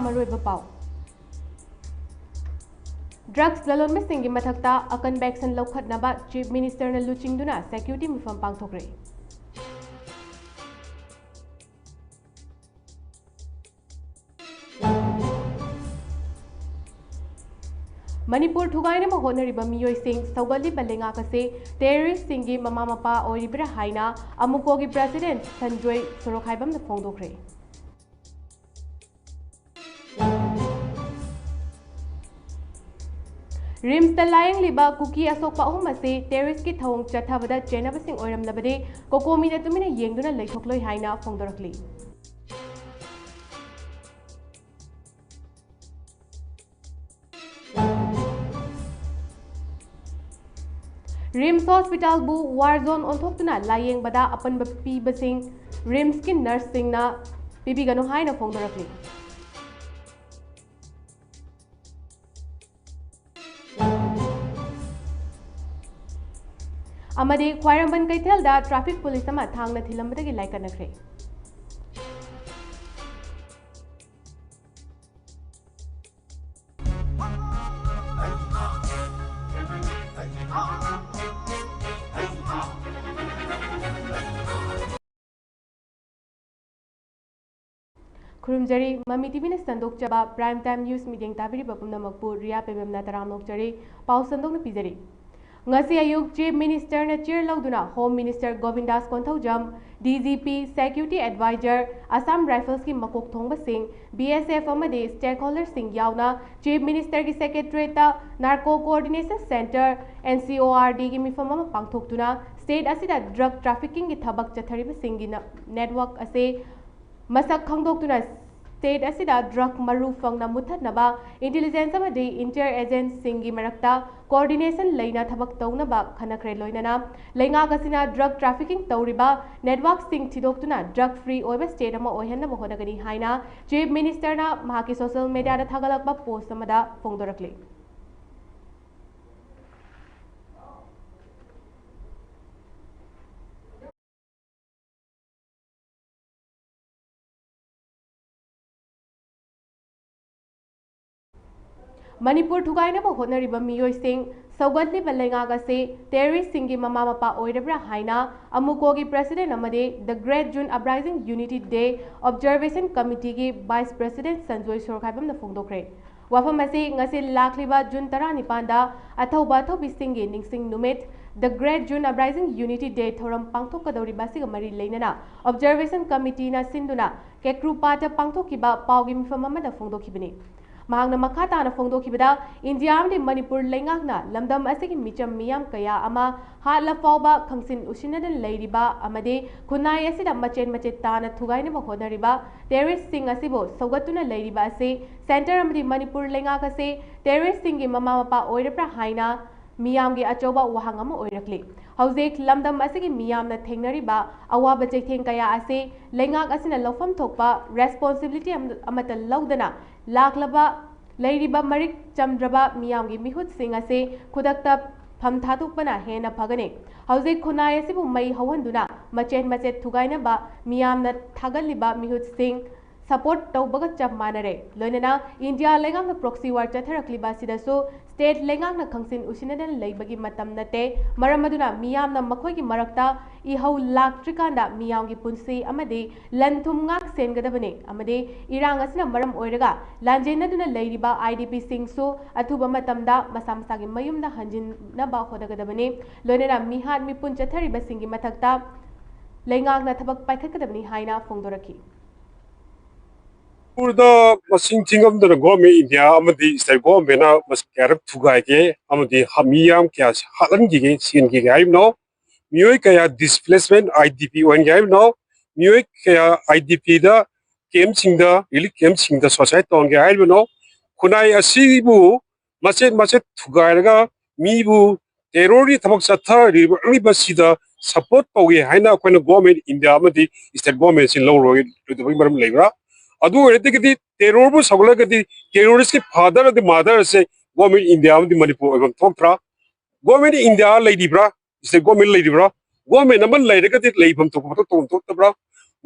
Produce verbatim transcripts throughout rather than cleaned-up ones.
ꯃꯔꯨꯑꯣꯏꯕ ꯄꯥꯎ꯫ ꯗ꯭ꯔꯒꯁ ꯂꯂꯣꯟꯕꯁꯤꯡꯒꯤ ꯃꯊꯛꯇ ꯑꯀꯟꯕ action ꯂꯧꯈꯠꯅꯕ Chief Minister ꯅ ꯂꯨꯆꯤꯡꯗꯨꯅ security ꯃꯤꯐꯝ ꯄꯥꯡꯊꯣꯛꯈ꯭ꯔꯦ꯫ ꯃꯅꯤꯄꯨꯔ ꯊꯨꯒꯥꯏꯅꯕ ꯍꯣꯠꯅꯔꯤꯕ ꯃꯤꯑꯣꯏꯁꯤꯡ ꯁꯧꯒꯠꯂꯤꯕ ꯂꯩꯉꯥꯛ ꯑꯁꯤ terrorist ꯁꯤꯡꯒꯤ ꯃꯃꯥ ꯃꯄꯥ ꯑꯣꯏꯔꯤꯕ꯭ꯔꯥ ꯍꯥꯏꯅ ꯑꯃꯨꯀꯣꯒꯤ President ꯁꯟꯖꯣꯏ ꯁꯣꯔꯣꯛꯈꯥꯏꯕꯝꯅ ꯐꯣꯡꯗꯣꯛꯈ꯭ꯔꯦ꯫ ꯔꯤꯝꯁꯇ ꯂꯥꯌꯦꯡꯂꯤꯕ ꯀꯨꯀꯤ ꯑꯁꯣꯛꯄ ꯑꯍꯨꯝ ꯑꯁꯤ terrorist ꯀꯤ ꯊꯧꯑꯣꯡ ꯆꯠꯊꯕꯗ ꯆꯦꯟꯅꯕꯁꯤꯡ ꯑꯣꯏꯔꯝꯂꯕꯗꯤ ꯀꯣꯀꯣꯃꯤꯅ ꯇꯨꯃꯤꯟꯅ ꯌꯦꯡꯗꯨꯅ ꯂꯩꯊꯣꯛꯂꯣꯏ ꯍꯥꯏꯅ ꯐꯣꯡꯗꯣꯔꯛꯂꯤ꯫ ꯔꯤꯝꯁ ꯍꯣꯁꯄꯤꯇꯥꯜꯕꯨ war zone ꯑꯣꯟꯊꯣꯛꯇꯨꯅ ꯂꯥꯌꯦꯡꯕꯗ ꯑꯄꯟꯕ ꯄꯤꯕꯁꯤꯡ ꯔꯤꯝꯁꯀꯤ ꯅꯔꯁꯁꯤꯡꯅ ꯄꯤꯕꯤꯒꯅꯨ ꯍꯥꯏꯅ ꯐꯣꯡꯗꯣꯔꯛꯂꯤ꯫ ꯑꯃꯗꯤ ꯈ꯭ꯋꯥꯏꯔꯝꯕꯟ ꯀꯩꯊꯦꯜꯗ traffic police ꯑꯃ ꯊꯥꯡꯅ ꯊꯤꯜꯂꯝꯕꯗꯒꯤ ꯂꯥꯏꯀꯠꯅꯈ꯭ꯔꯦ꯫ ꯈꯨꯔꯨꯝꯖꯔꯤ, ꯃꯃꯤ ꯇꯤꯚꯤꯅ ꯁꯟꯗꯣꯛꯆꯕ Prime Time News ꯃꯤꯠꯌꯦꯡ ꯇꯥꯕꯤꯔꯤꯕ ꯄꯨꯝꯅꯃꯛꯄꯨ ꯔꯤꯌꯥ ꯄꯦꯕꯦꯝꯅ ꯇꯔꯥꯝꯅ ꯑꯣꯛꯆꯔꯤ꯫ ꯄꯥꯎ ꯁꯟꯗꯣꯛꯅ ꯄꯤꯖꯔꯤ꯫ ꯉꯁꯤ ꯑꯌꯨꯛ Chief Minister ꯅ chair ꯂꯧꯗꯨꯅ Home Minister ꯒꯣꯕꯤꯟꯗꯥꯁ Konthoujam, D G P, Security Advisor, Assam Rifles ꯀꯤ ꯃꯀꯣꯛ ꯊꯣꯡꯕꯁꯤꯡ, B S F ꯑꯃꯗꯤ stakeholder ꯁꯤꯡ ꯌꯥꯎꯅ Chief Minister ꯒꯤ Secretariat ꯇ Narco Coordination Centre, N C O R D ꯒꯤ ꯃꯤꯐꯝ ꯑꯃ ꯄꯥꯡꯊꯣꯛꯇꯨꯅ state ꯑꯁꯤꯗ drug trafficking ꯒꯤ ꯊꯕꯛ ꯆꯠꯊꯔꯤꯕꯁꯤꯡꯒꯤ ꯅ-, network ꯑꯁꯤ ꯃꯁꯛ ꯈꯪꯗꯣꯛꯇꯨꯅ state ꯑꯁꯤꯗ drug ꯃꯔꯨ ꯐꯪꯅ ꯃꯨꯠꯊꯠꯅꯕ intelligence ꯑꯃꯗꯤ inter agency ꯁꯤꯡꯒꯤ ꯃꯔꯛꯇ coordination ꯂꯩꯅ ꯊꯕꯛ ꯇꯧꯅꯕ ꯈꯟꯅꯈ꯭ꯔꯦ꯫ ꯂꯣꯏꯅꯅ ꯂꯩꯉꯥꯛ ꯑꯁꯤꯅ drug trafficking ꯇꯧꯔꯤꯕ network ꯁꯤꯡ ꯊꯤꯗꯣꯛꯇꯨꯅ drug free ꯑꯣꯏꯕ state ꯑꯃ ꯑꯣꯏꯍꯟꯅꯕ ꯍꯣꯠꯅꯒꯅꯤ ꯍꯥꯏꯅ Chief Minister ꯅ ꯃꯍꯥꯛꯀꯤ social media ꯗ ꯊꯥꯒꯠꯂꯛꯄ post ꯑꯃꯗ ꯐꯣꯡꯗꯣꯔꯛꯂꯤ꯫ ꯃꯅꯤꯄꯨꯔ ꯊꯨꯒꯥꯏꯅꯕ ꯍꯣꯠꯅꯔꯤꯕ ꯃꯤꯑꯣꯏꯁꯤꯡ ꯁꯧꯒꯠꯂꯤꯕ ꯂꯩꯉꯥꯛ ꯑꯁꯤ ꯇꯦꯔꯣꯔꯤꯁ꯭ꯠꯁꯤꯡꯒꯤ ꯃꯃꯥ ꯃꯄꯥ ꯑꯣꯏꯔꯕ꯭ꯔꯥ ꯍꯥꯏꯅ ꯑꯃꯨꯀꯣꯒꯤ ꯄ꯭ꯔꯁꯤꯗꯦꯟꯠ ꯑꯃꯗꯤ The Great June Uprising Unity Day Observation Committeeꯒꯤ ꯚꯥꯏꯁ ꯄ꯭ꯔꯁꯤꯗꯦꯟꯠ ꯁꯟꯖꯣꯏ ꯁꯣꯔꯈꯥꯏꯕꯝꯅ ꯐꯣꯡꯗꯣꯛꯈ꯭ꯔꯦ꯫ ꯋꯥꯐꯝ ꯑꯁꯤ ꯉꯁꯤ ꯂꯥꯛꯂꯤꯕ ꯖꯨꯟ ꯇꯔꯥꯅꯤꯄꯥꯟꯗ ꯑꯊꯧꯕ ꯑꯊꯧꯕꯤꯁꯤꯡꯒꯤ ꯅꯤꯡꯁꯤꯡ ꯅꯨꯃꯤꯠ, The Great June Uprising Unity Day ꯊꯧꯔꯝ ꯄꯥꯡꯊꯣꯛꯀꯗꯧꯔꯤꯕ ꯑꯁꯤꯒ ꯃꯔꯤ ꯂꯩꯅꯅ Observation Committeeꯅ ꯁꯤꯟꯗꯨꯅ ꯀꯦꯀ꯭ꯔꯨꯄꯥꯠꯇ ꯄꯥꯡꯊꯣꯛꯈꯤꯕ ꯄꯥꯎꯒꯤ ꯃꯤꯐꯝ ꯑꯃꯗ ꯐꯣꯡꯗꯣꯛꯈꯤꯕꯅꯤ꯫ ꯃꯍꯥꯛꯅ ꯃꯈꯥ ꯇꯥꯅ ꯐꯣꯡꯗꯣꯛꯈꯤꯕꯗ, ꯏꯟꯗꯤꯌꯥ ꯑꯃꯗꯤ ꯃꯅꯤꯄꯨꯔ ꯂꯩꯉꯥꯛꯅ ꯂꯝꯗꯝ ꯑꯁꯤꯒꯤ ꯃꯤꯆꯝ ꯃꯤꯌꯥꯝ ꯀꯌꯥ ꯑꯃ ꯍꯥꯠꯂ ꯐꯥꯎꯕ ꯈꯪꯁꯤꯟ ꯎꯁꯤꯟꯅꯗꯅ ꯂꯩꯔꯤꯕ ꯑꯃꯗꯤ ꯈꯨꯟꯅꯥꯏ ꯑꯁꯤꯗ ꯃꯆꯦꯠ ꯃꯆꯦꯠ ꯇꯥꯅ ꯊꯨꯒꯥꯏꯅꯕ ꯍꯣꯠꯅꯔꯤꯕ ꯇꯦꯔꯣꯔꯤꯁ꯭ꯠꯁꯤꯡ ꯑꯁꯤꯕꯨ ꯁꯧꯒꯠꯇꯨꯅ ꯂꯩꯔꯤꯕ ꯑꯁꯤ ꯁꯦꯟꯇꯔ ꯑꯃꯗꯤ ꯃꯅꯤꯄꯨꯔ ꯂꯩꯉꯥꯛ ꯑꯁꯤ ꯇꯦꯔꯣꯔꯤꯁ꯭ꯠꯁꯤꯡꯒꯤ ꯃꯃꯥ ꯃꯄꯥ ꯑꯣꯏꯔꯕ꯭ꯔꯥ ꯍꯥꯏꯅ ꯃꯤꯌꯥꯝꯒꯤ ꯑꯆꯧꯕ ꯋꯥꯍꯪ ꯑꯃ ꯑꯣꯏꯔꯛꯂꯤ꯫ ꯍꯧꯖꯤꯛ ꯂꯝꯗꯝ ꯑꯁꯤꯒꯤ ꯃꯤꯌꯥꯝꯅ ꯊꯦꯡꯅꯔꯤꯕ ꯑꯋꯥꯕ ꯆꯩꯊꯦꯡ ꯀꯌꯥ ꯑꯁꯤ ꯂꯩꯉꯥꯛ ꯑꯁꯤꯅ ꯂꯧꯐꯝ ꯊꯣꯛꯄ ꯔꯦꯁꯄꯣꯟꯁꯤꯕꯤꯂꯤꯇꯤ ꯑꯃ-, ꯑꯃꯠꯇ ꯂꯧꯗꯅ ꯂꯥꯛꯂꯕ ꯂꯩꯔꯤꯕ ꯃꯔꯤꯛ ꯆꯝꯗ꯭ꯔꯕ ꯃꯤꯌꯥꯝꯒꯤ ꯃꯤꯍꯨꯠꯁꯤꯡ ꯑꯁꯤ ꯈꯨꯗꯛꯇ ꯐꯝ ꯊꯥꯗꯣꯛꯄꯅ ꯍꯦꯟꯅ ꯐꯒꯅꯤ꯫ ꯍꯧꯖꯤꯛ ꯈꯨꯟꯅꯥꯏ ꯑꯁꯤꯕꯨ ꯃꯩ ꯍꯧꯍꯟꯗꯨꯅ ꯃꯆꯦꯠ ꯃꯆꯦꯠ ꯊꯨꯒꯥꯏꯅꯕ ꯃꯤꯌꯥꯝꯅ ꯊꯥꯒꯠꯂꯤꯕ ꯃꯤꯍꯨꯠꯁꯤꯡ ꯁꯄꯣꯔꯠ ꯇꯧꯕꯒ ꯆꯞ ꯃꯥꯟꯅꯔꯦ꯫ ꯂꯣꯏꯅꯅ ꯏꯟꯗꯤꯌꯥ ꯂꯩꯉꯥꯛꯅ ꯄ꯭ꯔꯣꯛꯁꯤ ꯋꯥꯔ ꯆꯠꯊꯔꯛꯂꯤꯕ ꯑꯁꯤꯗꯁꯨ ꯁ꯭ꯇꯦꯠ ꯂꯩꯉꯥꯛꯅ ꯈꯪꯁꯤꯟ ꯎꯁꯤꯟꯅꯗꯅ ꯂꯩꯕꯒꯤ ꯃꯇꯝ ꯅꯠꯇꯦ꯫ ꯃꯔꯝ ꯑꯗꯨꯅ ꯃꯤꯌꯥꯝꯅ ꯃꯈꯣꯏꯒꯤ ꯃꯔꯛꯇ ꯏꯍꯧ ꯂꯥꯛꯇ꯭ꯔꯤꯀꯥꯟꯗ ꯃꯤꯌꯥꯝꯒꯤ ꯄꯨꯟꯁꯤ ꯑꯃꯗꯤ ꯂꯟ ꯊꯨꯝ ꯉꯥꯛ ꯁꯦꯟꯒꯗꯕꯅꯤ ꯑꯃꯗꯤ ꯏꯔꯥꯡ ꯑꯁꯤꯅ ꯃꯔꯝ ꯑꯣꯏꯔꯒ ꯂꯥꯟꯖꯦꯟꯅꯗꯨꯅ ꯂꯩꯔꯤꯕ IDPꯁꯤꯡꯁꯨ ꯑꯊꯨꯕ ꯃꯇꯝꯗ ꯃꯁꯥ ꯃꯁꯥꯒꯤ ꯃꯌꯨꯝꯗ ꯍꯟꯖꯤꯟꯅꯕ ꯍꯣꯠꯅꯒꯗꯕꯅꯤ꯫ ꯂꯣꯏꯅꯅ ꯃꯤꯍꯥꯠ ꯃꯤꯄꯨꯟ ꯆꯠꯊꯔꯤꯕꯁꯤꯡꯒꯤ ꯃꯊꯛꯇ ꯂꯩꯉꯥꯛꯅ ꯊꯕꯛ ꯄꯥꯏꯈꯠꯀꯗꯕꯅꯤ ꯍꯥꯏꯅ ꯐꯣꯡꯗꯣꯔꯛꯈꯤ꯫ ꯃꯅꯤꯄꯨꯔꯗ ꯃꯁꯤꯡ ꯊꯤꯉꯝꯗꯅ ꯒꯣꯔꯃꯦꯟ ꯏꯟꯗꯤꯌꯥ ꯑꯃꯗꯤ ꯁ꯭ꯇꯦꯠ ꯒꯣꯔꯃꯦꯟꯅ ꯃꯁꯤ ꯀꯌꯥꯔꯛ ꯊꯨꯒꯥꯏꯒꯦ ꯑꯃꯗꯤ ꯍꯥ-, ꯃꯤ ꯌꯥꯝ ꯀꯌꯥ ꯍꯥꯠꯍꯟꯈꯤꯒꯦ, ꯁꯤꯍꯟꯈꯤꯒꯦ ꯍꯥꯏꯕꯅꯣ? ꯃꯤꯑꯣꯏ ꯀꯌꯥ ꯗꯤꯁꯄ꯭ꯂꯦꯁꯃꯦꯟ, IDP ꯑꯣꯏꯍꯟꯒꯦ ꯍꯥꯏꯕꯅꯣ? ꯃꯤꯑꯣꯏ ꯀꯌꯥ IDPꯗ ꯀꯦꯝꯞꯁꯤꯡꯗ, ꯔꯤꯂꯤꯐ ꯀꯦꯝꯞꯁꯤꯡꯗ ꯁꯨꯁꯥꯏꯗ ꯇꯧꯍꯟꯒꯦ ꯍꯥꯏꯕꯅꯣ? ꯈꯨꯟꯅꯥꯏ ꯑꯁꯤꯕꯨ ꯃꯆꯦꯠ ꯃꯆꯦꯠ ꯊꯨꯒꯥꯏꯔꯒ ꯃꯤꯕꯨ ꯇꯦꯔꯣꯔꯒꯤ ꯊꯕꯛ ꯆꯠꯊꯔꯤꯕꯁꯤꯗ ꯁꯄꯣꯔꯠ ꯇꯧꯏ ꯍꯥꯏꯅ ꯑꯩꯈꯣꯏꯅ ꯒꯣꯔꯃꯦꯟ ꯏꯟꯗꯤꯌꯥ ꯑꯃꯗꯤ ꯁ꯭ꯇꯦꯠ ꯒꯣꯔꯃꯦꯟꯁꯤ ꯂꯧꯔꯣꯏꯗꯕꯒꯤ ꯃꯔꯝ ꯂꯩꯕ꯭ꯔꯥ? ꯑꯗꯨ ꯑꯣꯏꯔꯒꯗꯤ ꯇꯦꯔꯣꯔꯕꯨ ꯁꯧꯒꯠꯂꯒꯗꯤ ꯇꯦꯔꯣꯔꯤꯁꯀꯤ ꯐꯥꯗꯔ ꯑꯃꯗꯤ ꯃꯥꯗꯔ ꯑꯁꯦ ꯒꯣꯔꯃꯦꯟ ꯏꯟꯗꯤꯌꯥ ꯑꯃꯗꯤ ꯃꯅꯤꯄꯨꯔ ꯑꯣꯏꯐꯝ ꯊꯣꯛꯇ꯭ꯔꯥ? ꯒꯣꯔꯃꯦꯟ ꯏꯟꯗꯤꯌꯥ ꯂꯩꯔꯤꯕ꯭ꯔꯥ? ꯁ꯭ꯇꯦꯠ ꯒꯣꯔꯃꯦꯟ ꯂꯩꯔꯤꯕ꯭ꯔꯥ? ꯒꯣꯔꯃꯦꯟ ꯑꯃ ꯂꯩꯔꯒꯗꯤ ꯂꯩꯐꯝ ꯊꯣꯛꯄ ꯃꯊꯧ ꯇꯧꯐꯝ ꯊꯣꯛꯇꯕ꯭ꯔꯥ?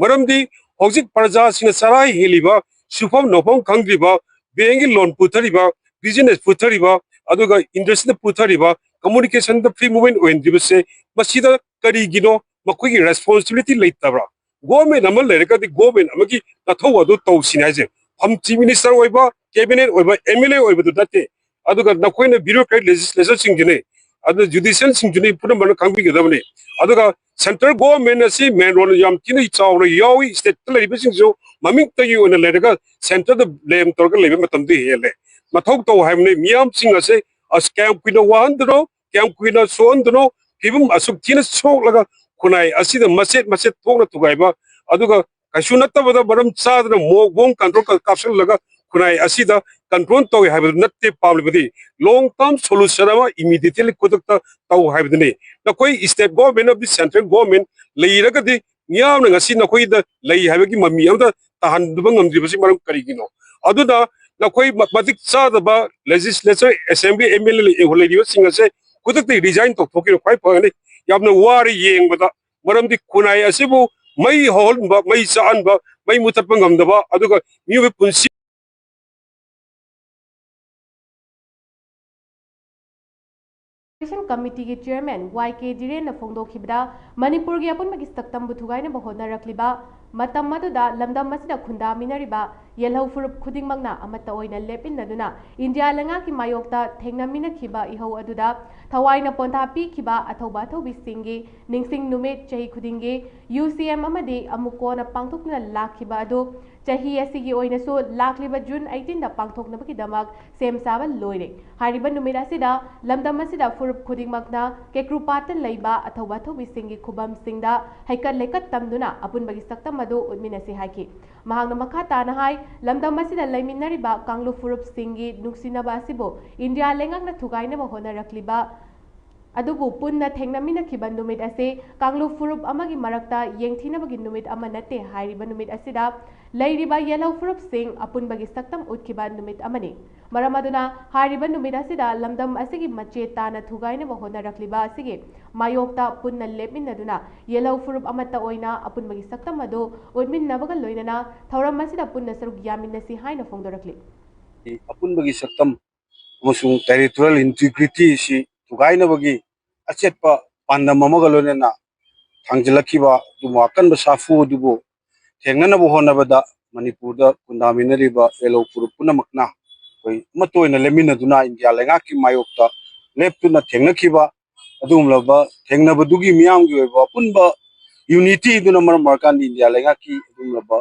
ꯃꯔꯝꯗꯤ ꯍꯧꯖꯤꯛ ꯄ꯭ꯔꯖꯥꯁꯤꯡꯅ ꯆꯔꯥ ꯍꯦꯜꯂꯤꯕ, ꯁꯨꯐꯝ ꯅꯣꯝꯐꯝ ꯈꯪꯗ꯭ꯔꯤꯕ, ꯕꯦꯡꯒꯤ ꯂꯣꯟ ꯄꯨꯊꯔꯤꯕ, ꯕꯤꯖꯤꯅꯦꯁ ꯄꯨꯊꯔꯤꯕ, ꯑꯗꯨꯒ ꯏꯟꯗꯁꯇ꯭ꯔꯤꯗ ꯄꯨꯊꯔꯤꯕ, ꯀꯝꯃꯨꯅꯤꯀꯦꯁꯟꯗ ꯐ꯭ꯔꯤ ꯃꯨꯚꯃꯦꯟ ꯑꯣꯏꯍꯟꯗ꯭ꯔꯤꯕꯁꯦ, ꯃꯁꯤꯗ ꯀꯔꯤꯒꯤꯅꯣ? ꯃꯈꯣꯏꯒꯤ ꯔꯦꯁꯄꯣꯟꯁꯤꯕꯤꯂꯤꯇꯤ ꯂꯩꯇꯕ꯭ꯔꯥ? ꯒꯣꯔꯃꯦꯟ ꯑꯃ ꯂꯩꯔꯒꯗꯤ ꯒꯣꯔꯃꯦꯟ ꯑꯃꯒꯤ ꯃꯊꯧ ꯑꯗꯨ ꯇꯧꯁꯤꯅꯤ ꯍꯥꯏꯁꯦ꯫ ꯐꯝ ꯆꯤꯐ ꯃꯤꯅꯤꯁꯇꯔ ꯑꯣꯏꯕ, ꯀꯦꯕꯤꯅꯦꯠ ꯑꯣꯏꯕ, ꯑꯦꯝ ꯑꯦꯜ ꯑꯦ ꯑꯣꯏꯕꯗꯨ ꯅꯠꯇꯦ꯫ ꯑꯗꯨꯒ ꯅꯈꯣꯏꯅ ꯕ꯭ꯌꯨꯔꯣꯀ꯭ꯔꯦꯠ ꯂꯦꯖꯤꯁꯂꯦꯆꯔꯁꯤꯡꯁꯤꯅꯤ, ꯑꯗꯨ ꯖꯨꯗꯤꯁꯤꯌꯦꯜꯁꯤꯡꯁꯤꯅꯤ, ꯄꯨꯝꯅꯃꯛꯅ ꯈꯪꯕꯤꯒꯗꯕꯅꯤ꯫ ꯑꯗꯨꯒ ꯁꯦꯟꯇ꯭ꯔꯦꯜ ꯒꯣꯔꯃꯦꯟ ꯑꯁꯤ ꯃꯦꯟ ꯔꯣꯜ ꯌꯥꯝ ꯊꯤꯅ ꯆꯥꯎꯅ ꯌꯥꯎꯏ꯫ ꯁ꯭ꯇꯦꯠꯇ ꯂꯩꯔꯤꯕꯁꯤꯡꯁꯨ ꯃꯃꯤꯡꯇꯒꯤ ꯑꯣꯏꯅ ꯂꯩꯔꯒ ꯁꯦꯟꯇꯔꯗ ꯕ꯭ꯂꯦꯝ ꯇꯧꯔꯒ ꯂꯩꯕ ꯃꯇꯝꯗꯤ ꯍꯦꯜꯂꯦ꯫ ꯃꯊꯧ ꯇꯧ ꯍꯥꯏꯕꯅꯤ꯫ ꯃꯤꯌꯥꯝꯁꯤꯡ ꯑꯁꯦ ꯑꯁ ꯀꯌꯥꯝ ꯀꯨꯏꯅ ꯋꯥꯍꯟꯗꯅꯣ, ꯀꯌꯥꯝ ꯀꯨꯏꯅ ꯁꯣꯛꯍꯟꯗꯅꯣ, ꯐꯤꯕꯝ ꯑꯁꯨꯛ ꯊꯤꯅ ꯁꯣꯛꯂꯒ ꯈꯨꯟꯅꯥꯏ ꯑꯁꯤꯗ ꯃꯆꯦꯠ ꯃꯆꯦꯠ ꯊꯣꯛꯅ ꯊꯨꯒꯥꯏꯕ, ꯑꯗꯨꯒ ꯀꯩꯁꯨ ꯅꯠꯇꯕꯗ ꯃꯔꯝ ꯆꯥꯗꯅ ꯃꯣꯛ ꯕꯣꯝ ꯀꯟꯇ꯭ꯔꯣꯜ ꯀꯥꯞꯁꯤꯜꯂꯒ ꯈꯨꯟꯅꯥꯏ ꯑꯁꯤꯗ ꯀꯟꯇ꯭ꯔꯣꯜ ꯇꯧꯏ ꯍꯥꯏꯕꯗꯨ ꯅꯠꯇꯦ꯫ ꯄꯥꯝꯂꯤꯕꯗꯤ ꯂꯣꯡ ꯇꯔꯝ ꯁꯣꯂꯨꯁꯟ ꯑꯃ ꯏꯃꯤꯗꯤꯌꯦꯠꯂꯤ ꯈꯨꯗꯛꯇ ꯇꯧ ꯍꯥꯏꯕꯗꯨꯅꯤ꯫ ꯅꯈꯣꯏ ꯁ꯭ꯇꯦꯠ ꯒꯣꯔꯃꯦꯟ ꯑꯃꯗꯤ ꯁꯦꯟꯇ꯭ꯔꯦꯜ ꯒꯣꯔꯃꯦꯟ ꯂꯩꯔꯒꯗꯤ ꯃꯤꯌꯥꯝꯅ ꯉꯁꯤ ꯅꯈꯣꯏꯗ ꯂꯩ ꯍꯥꯏꯕꯒꯤ ꯃꯃꯤ ꯑꯃꯇ ꯇꯥꯍꯟꯕ ꯉꯝꯗ꯭ꯔꯤꯕꯁꯤ ꯃꯔꯝ ꯀꯔꯤꯒꯤꯅꯣ? ꯑꯗꯨꯅ ꯅꯈꯣꯏ ꯃ-, ꯃꯇꯤꯛ ꯆꯥꯗꯕ ꯂꯦꯖꯤꯁꯂꯦꯆꯔ, ꯑꯦꯁꯦꯝꯕ꯭ꯂꯤ, ꯑꯦꯝ ꯑꯦꯜ ꯑꯦ ꯂꯩꯔꯤꯕꯁꯤꯡ ꯑꯁꯦ ꯈꯨꯗꯛꯇ ꯔꯤꯖꯥꯏꯟ ꯇꯧꯊꯣꯛꯈꯤꯕ ꯈ꯭ꯋꯥꯏ ꯐꯒꯅꯤ꯫ ꯌꯥꯝꯅ ꯋꯥꯔꯦ ꯌꯦꯡꯕꯗ, ꯃꯔꯝꯗꯤ ꯈꯨꯟꯅꯥꯏ ꯑꯁꯤꯕꯨ ꯃꯩ ꯍꯧꯍꯟꯕ, ꯃꯩ ꯆꯥꯛꯍꯟꯕ, ꯃꯩ ꯃꯨꯊꯠꯄ ꯉꯝꯗꯕ, ꯑꯗꯨꯒ ꯃꯤꯑꯣꯏꯕ ꯄꯨꯟꯁꯤ Education Committeeꯒꯤ Chairman ꯋꯥꯏ ꯀꯦ ꯙꯤꯔꯦꯟꯅ ꯐꯣꯡꯗꯣꯛꯈꯤꯕꯗ, ꯃꯅꯤꯄꯨꯔꯒꯤ ꯑꯄꯨꯟꯕꯒꯤ ꯁꯛꯇꯝꯕꯨ ꯊꯨꯒꯥꯏꯅꯕ ꯍꯣꯠꯅꯔꯛꯂꯤꯕ ꯃꯇꯝ ꯑꯗꯨꯗ ꯂꯝꯗꯝ ꯑꯁꯤꯗ ꯈꯨꯟꯗꯥꯃꯤꯟꯅꯔꯤꯕ ꯌꯦꯜꯍꯧ ꯐꯨꯔꯨꯞ ꯈꯨꯗꯤꯡꯃꯛꯅ ꯑꯃꯠꯇ ꯑꯣꯏꯅ ꯂꯦꯞꯃꯤꯟꯅꯗꯨꯅ ꯏꯟꯗꯤꯌꯥ ꯂꯩꯉꯥꯛꯀꯤ ꯃꯥꯌꯣꯛꯇ ꯊꯦꯡꯅꯃꯤꯟꯅꯈꯤꯕ ꯏꯍꯧ ꯑꯗꯨꯗ ꯊꯋꯥꯏꯅ ꯄꯣꯟꯊꯥ ꯄꯤꯈꯤꯕ ꯑꯊꯧꯕ ꯑꯊꯧꯕꯤꯁꯤꯡꯒꯤ ꯅꯤꯡꯁꯤꯡ ꯅꯨꯃꯤꯠ ꯆꯍꯤ ꯈꯨꯗꯤꯡꯒꯤ ꯌꯨ ꯁꯤ ꯑꯦꯝ ꯑꯃꯗꯤ ꯑꯃꯨꯛ ꯀꯣꯟꯅ ꯄꯥꯡꯊꯣꯛꯇꯨꯅ ꯂꯥꯛꯈꯤꯕ ꯑꯗꯨ ꯆꯍꯤ ꯑꯁꯤꯒꯤ ꯑꯣꯏꯅꯁꯨ ꯂꯥꯛꯂꯤꯕ ꯖꯨꯟ eighteenꯗ ꯄꯥꯡꯊꯣꯛꯅꯕꯒꯤꯗꯃꯛ ꯁꯦꯝ ꯁꯥꯕ ꯂꯣꯏꯔꯦ꯫ ꯍꯥꯏꯔꯤꯕ ꯅꯨꯃꯤꯠ ꯑꯁꯤꯗ ꯂꯝꯗꯝ ꯑꯁꯤꯗ ꯐꯨꯔꯨꯞ ꯈꯨꯗꯤꯡꯃꯛꯅ ꯀꯦꯀ꯭ꯔꯨꯄꯥꯠꯇ ꯂꯩꯕ ꯑꯊꯧꯕ ꯑꯊꯧꯕꯤꯁꯤꯡꯒꯤ ꯈꯨꯕꯝꯁꯤꯡꯗ ꯍꯩꯀꯠ ꯂꯩꯀꯠ ꯇꯝꯗꯨꯅ ꯑꯄꯨꯟꯕꯒꯤ ꯁꯛꯇꯝ ꯑꯗꯨ ꯎꯠꯃꯤꯟꯅꯁꯤ ꯍꯥꯏꯈꯤ꯫ ꯃꯍꯥꯛꯅ ꯃꯈꯥ ꯇꯥꯅ ꯍꯥꯏ, ꯂꯝꯗꯝ ꯑꯁꯤꯗ ꯂꯩꯃꯤꯟꯅꯔꯤꯕ ꯀꯥꯡꯂꯨꯞ ꯐꯨꯔꯨꯞꯁꯤꯡꯒꯤ ꯅꯨꯡꯁꯤꯅꯕ ꯑꯁꯤꯕꯨ ꯏꯟꯗꯤꯌꯥ ꯂꯩꯉꯥꯛꯅ ꯊꯨꯒꯥꯏꯅꯕ ꯍꯣꯠꯅꯔꯛꯂꯤꯕ ꯑꯗꯨꯕꯨ ꯄꯨꯟꯅ ꯊꯦꯡꯅꯃꯤꯟꯅꯈꯤꯕ ꯅꯨꯃꯤꯠ ꯑꯁꯤ ꯀꯥꯡꯂꯨꯞ ꯐꯨꯔꯨꯞ ꯑꯃꯒꯤ ꯃꯔꯛꯇ ꯌꯦꯡꯊꯤꯅꯕꯒꯤ ꯅꯨꯃꯤꯠ ꯑꯃ ꯅꯠꯇꯦ꯫ ꯍꯥꯏꯔꯤꯕ ꯅꯨꯃꯤꯠ ꯑꯁꯤꯗ ꯂꯩꯔꯤꯕ ꯌꯦꯜꯍꯧ ꯐꯨꯔꯨꯞꯁꯤꯡ ꯑꯄꯨꯟꯕꯒꯤ ꯁꯛꯇꯝ ꯎꯠꯈꯤꯕ ꯅꯨꯃꯤꯠ ꯑꯃꯅꯤ꯫ ꯃꯔꯝ ꯑꯗꯨꯅ ꯍꯥꯏꯔꯤꯕ ꯅꯨꯃꯤꯠ ꯑꯁꯤꯗ ꯂꯝꯗꯝ ꯑꯁꯤꯒꯤ ꯃꯆꯦ ꯇꯥꯅ ꯊꯨꯒꯥꯏꯅꯕ ꯍꯣꯠꯅꯔꯛꯂꯤꯕ ꯑꯁꯤꯒꯤ ꯃꯥꯌꯣꯛꯇ ꯄꯨꯟꯅ ꯂꯦꯞꯃꯤꯟꯅꯗꯨꯅ ꯌꯦꯜꯍꯧ ꯐꯨꯔꯨꯞ ꯑꯃꯠꯇ ꯑꯣꯏꯅ ꯑꯄꯨꯟꯕꯒꯤ ꯁꯛꯇꯝ ꯑꯗꯨ ꯎꯠꯃꯤꯟꯅꯕꯒ ꯂꯣꯏꯅꯅ ꯊꯧꯔꯝ ꯑꯁꯤꯗ ꯄꯨꯟꯅ ꯁꯔꯨꯛ ꯌꯥꯃꯤꯟꯅꯁꯤ ꯍꯥꯏꯅ ꯐꯣꯡꯗꯣꯔꯛꯂꯤ꯫ ꯑꯄꯨꯟꯕꯒꯤ ꯁꯛꯇꯝ ꯑꯃꯁꯨꯡ territorial integrity ꯑꯁꯤ ꯊꯨꯒꯥꯏꯅꯕꯒꯤ ꯑꯆꯦꯠꯄ ꯄꯥꯟꯗꯝ ꯑꯃꯒ ꯂꯣꯏꯅꯅ ꯊꯥꯡꯖꯤꯜꯂꯛꯈꯤꯕ ꯑꯗꯨꯕꯨ ꯑꯀꯟꯕ ꯁꯥꯐꯨ ꯑꯗꯨꯕꯨ ꯊꯦꯡꯅꯅꯕ ꯍꯣꯠꯅꯕꯗ ꯃꯅꯤꯄꯨꯔꯗ ꯈꯨꯟꯗꯥꯃꯤꯟꯅꯔꯤꯕ ꯌꯦꯂꯧ ꯐꯨꯔꯨꯞ ꯄꯨꯝꯅꯃꯛꯅ ꯑꯩꯈꯣꯏ ꯑꯃꯠꯇ ꯑꯣꯏꯅ ꯂꯦꯝꯃꯤꯟꯅꯗꯨꯅ ꯏꯟꯗꯤꯌꯥ ꯂꯩꯉꯥꯛꯀꯤ ꯃꯥꯌꯣꯛꯇ ꯂꯦꯞꯇꯨꯅ ꯊꯦꯡꯅꯈꯤꯕ ꯑꯗꯨꯒꯨꯝꯂꯕ ꯊꯦꯡꯅꯕꯗꯨꯒꯤ ꯃꯤꯌꯥꯝꯒꯤ ꯑꯣꯏꯕ ꯑꯄꯨꯟꯕ unity ꯑꯗꯨꯅ ꯃꯔꯝ ꯑꯣꯏꯔꯀꯥꯟꯗ ꯏꯟꯗꯤꯌꯥ ꯂꯩꯉꯥꯛꯀꯤ ꯑꯗꯨꯒꯨꯝꯂꯕ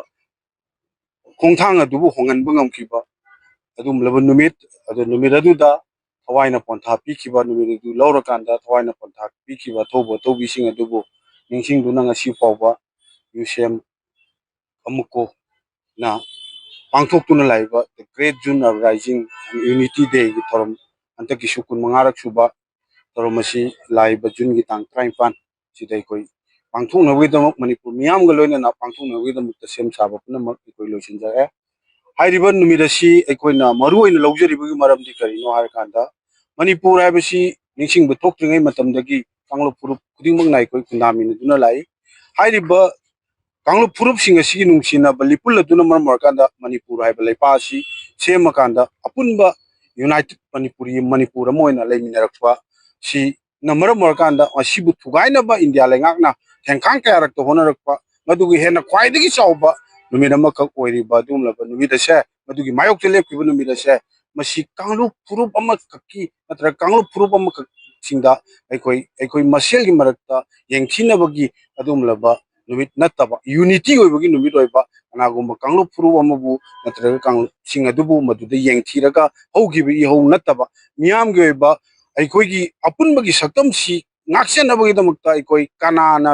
ꯈꯣꯡꯊꯥꯡ ꯑꯗꯨꯕꯨ ꯍꯣꯡꯍꯟꯕ ꯉꯝꯈꯤꯕ ꯑꯗꯨꯒꯨꯝꯂꯕ ꯅꯨꯃꯤꯠ, ꯑꯗꯨ ꯅꯨꯃꯤꯠ ꯑꯗꯨꯗ ꯊꯋꯥꯏꯅ ꯄꯣꯟꯊꯥ ꯄꯤꯈꯤꯕ, ꯅꯨꯃꯤꯠ ꯑꯗꯨ ꯂꯧꯔꯀꯥꯟꯗ ꯊꯋꯥꯏꯅ ꯄꯣꯟꯊꯥ ꯄꯤꯈꯤꯕ ꯑꯊꯧꯕ ꯑꯊꯧꯕꯤꯁꯤꯡ ꯑꯗꯨꯕꯨ ꯅꯤꯡꯁꯤꯡꯗꯨꯅ ꯉꯁꯤ ꯐꯥꯎꯕ ꯌꯨꯁꯦꯝ ꯑꯃꯨꯀꯣꯅ ꯄꯥꯡꯊꯣꯛꯇꯨꯅ ꯂꯥꯛꯏꯕ The Great June Uprising and Unity Dayꯒꯤ ꯊꯧꯔꯝ, ꯍꯟꯗꯛꯀꯤꯁꯨ ꯀꯨꯟꯃꯉꯥꯔꯛ ꯁꯨꯕ ꯊꯧꯔꯝ ꯑꯁꯤ ꯂꯥꯛꯏꯕ ꯖꯨꯟꯒꯤ ꯇꯥꯡ ꯇꯔꯥꯅꯤꯄꯥꯟ ꯁꯤꯗ ꯑꯩꯈꯣꯏ ꯄꯥꯡꯊꯣꯛꯅꯕꯒꯤꯗꯃꯛ, ꯃꯅꯤꯄꯨꯔ ꯃꯤꯌꯥꯝꯒ ꯂꯣꯏꯅꯅ ꯄꯥꯡꯊꯣꯛꯅꯕꯒꯤꯗꯃꯛꯇ ꯁꯦꯝ ꯁꯥꯕ ꯄꯨꯝꯅꯃꯛ ꯑꯩꯈꯣꯏ ꯂꯣꯏꯁꯤꯟꯖꯔꯦ꯫ ꯍꯥꯏꯔꯤꯕ ꯅꯨꯃꯤꯠ ꯑꯁꯤ ꯑꯩꯈꯣꯏꯅ ꯃꯔꯨ ꯑꯣꯏꯅ ꯂꯧꯖꯔꯤꯕꯒꯤ ꯃꯔꯝꯗꯤ ꯀꯔꯤꯅꯣ ꯍꯥꯏꯔꯀꯥꯟꯗ, ꯃꯅꯤꯄꯨꯔ ꯍꯥꯏꯕꯁꯤ ꯅꯤꯡꯁꯤꯡꯕ ꯊꯣꯛꯇ꯭ꯔꯤꯉꯩ ꯃꯇꯝꯗꯒꯤ ꯀꯥꯡꯂꯨꯞ ꯐꯨꯔꯨꯞ ꯈꯨꯗꯤꯡꯃꯛꯅ ꯑꯩꯈꯣꯏ ꯈꯨꯟꯗꯥꯃꯤꯟꯅꯗꯨꯅ ꯂꯥꯛꯏ꯫ ꯍꯥꯏꯔꯤꯕ ꯀꯥꯡꯂꯨꯞ ꯐꯨꯔꯨꯞꯁꯤꯡ ꯑꯁꯤꯒꯤ ꯅꯨꯡꯁꯤꯅꯕ ꯂꯤꯄꯨꯜ ꯑꯗꯨꯅ ꯃꯔꯝ ꯑꯣꯏꯔꯀꯥꯟꯗ ꯃꯅꯤꯄꯨꯔ ꯍꯥꯏꯕ ꯂꯩꯄꯥꯛ ꯑꯁꯤ ꯁꯦꯝꯃꯀꯥꯟꯗ ꯑꯄꯨꯟꯕ united ꯃꯅꯤꯄꯨꯔꯤ, ꯃꯅꯤꯄꯨꯔ ꯑꯃ ꯑꯣꯏꯅ ꯂꯩꯃꯤꯟꯅꯔꯛꯄ ꯁꯤꯅ ꯃꯔꯝ ꯑꯣꯏꯔꯀꯥꯟꯗ ꯃꯁꯤꯕꯨ ꯊꯨꯒꯥꯏꯅꯕ ꯏꯟꯗꯤꯌꯥ ꯂꯩꯉꯥꯛꯅ ꯊꯦꯡꯈꯥꯡ ꯀꯌꯥꯔꯛꯇ ꯍꯣꯠꯅꯔꯛꯄ ꯃꯗꯨꯒꯤ ꯍꯦꯟꯅ ꯈ꯭ꯋꯥꯏꯗꯒꯤ ꯆꯥꯎꯕ ꯅꯨꯃꯤꯠ ꯑꯃꯈꯛ ꯑꯣꯏꯔꯤꯕ ꯑꯗꯨꯒꯨꯝꯂꯕ ꯅꯨꯃꯤꯠ ꯑꯁꯦ, ꯃꯗꯨꯒꯤ ꯃꯥꯌꯣꯛꯇ ꯂꯦꯞꯈꯤꯕ ꯅꯨꯃꯤꯠ ꯑꯁꯦ, ꯃꯁꯤ ꯀꯥꯡꯂꯨꯞ ꯐꯨꯔꯨꯞ ꯑꯃꯈꯛꯀꯤ ꯅꯠꯇ꯭ꯔꯒ ꯀꯥꯡꯂꯨꯞ ꯐꯨꯔꯨꯞ ꯑꯃꯈꯛꯁꯤꯡꯗ ꯑꯩꯈꯣꯏ, ꯑꯩꯈꯣꯏ ꯃꯁꯦꯜꯒꯤ ꯃꯔꯛꯇ ꯌꯦꯡꯊꯤꯅꯕꯒꯤ ꯑꯗꯨꯒꯨꯝꯂꯕ ꯅꯨꯃꯤꯠ ꯅꯠꯇꯕ, unity ꯑꯣꯏꯕꯒꯤ ꯅꯨꯃꯤꯠ ꯑꯣꯏꯕ, ꯀꯅꯥꯒꯨꯝꯕ ꯀꯥꯡꯂꯨꯞ ꯐꯨꯔꯨꯞ ꯑꯃꯕꯨ ꯅꯠꯇ꯭ꯔꯒ ꯀꯥꯡꯂꯨꯞꯁꯤꯡ ꯑꯗꯨꯕꯨ ꯃꯗꯨꯗ ꯌꯦꯡꯊꯤꯔꯒ ꯍꯧꯈꯤꯕ ꯏꯍꯧ ꯅꯠꯇꯕ, ꯃꯤꯌꯥꯝꯒꯤ ꯑꯣꯏꯕ ꯑꯩꯈꯣꯏꯒꯤ ꯑꯄꯨꯟꯕꯒꯤ ꯁꯛꯇꯝꯁꯤ ꯉꯥꯛꯁꯦꯟꯅꯕꯒꯤꯗꯃꯛꯇ ꯑꯩꯈꯣꯏ ꯀꯅꯥꯅ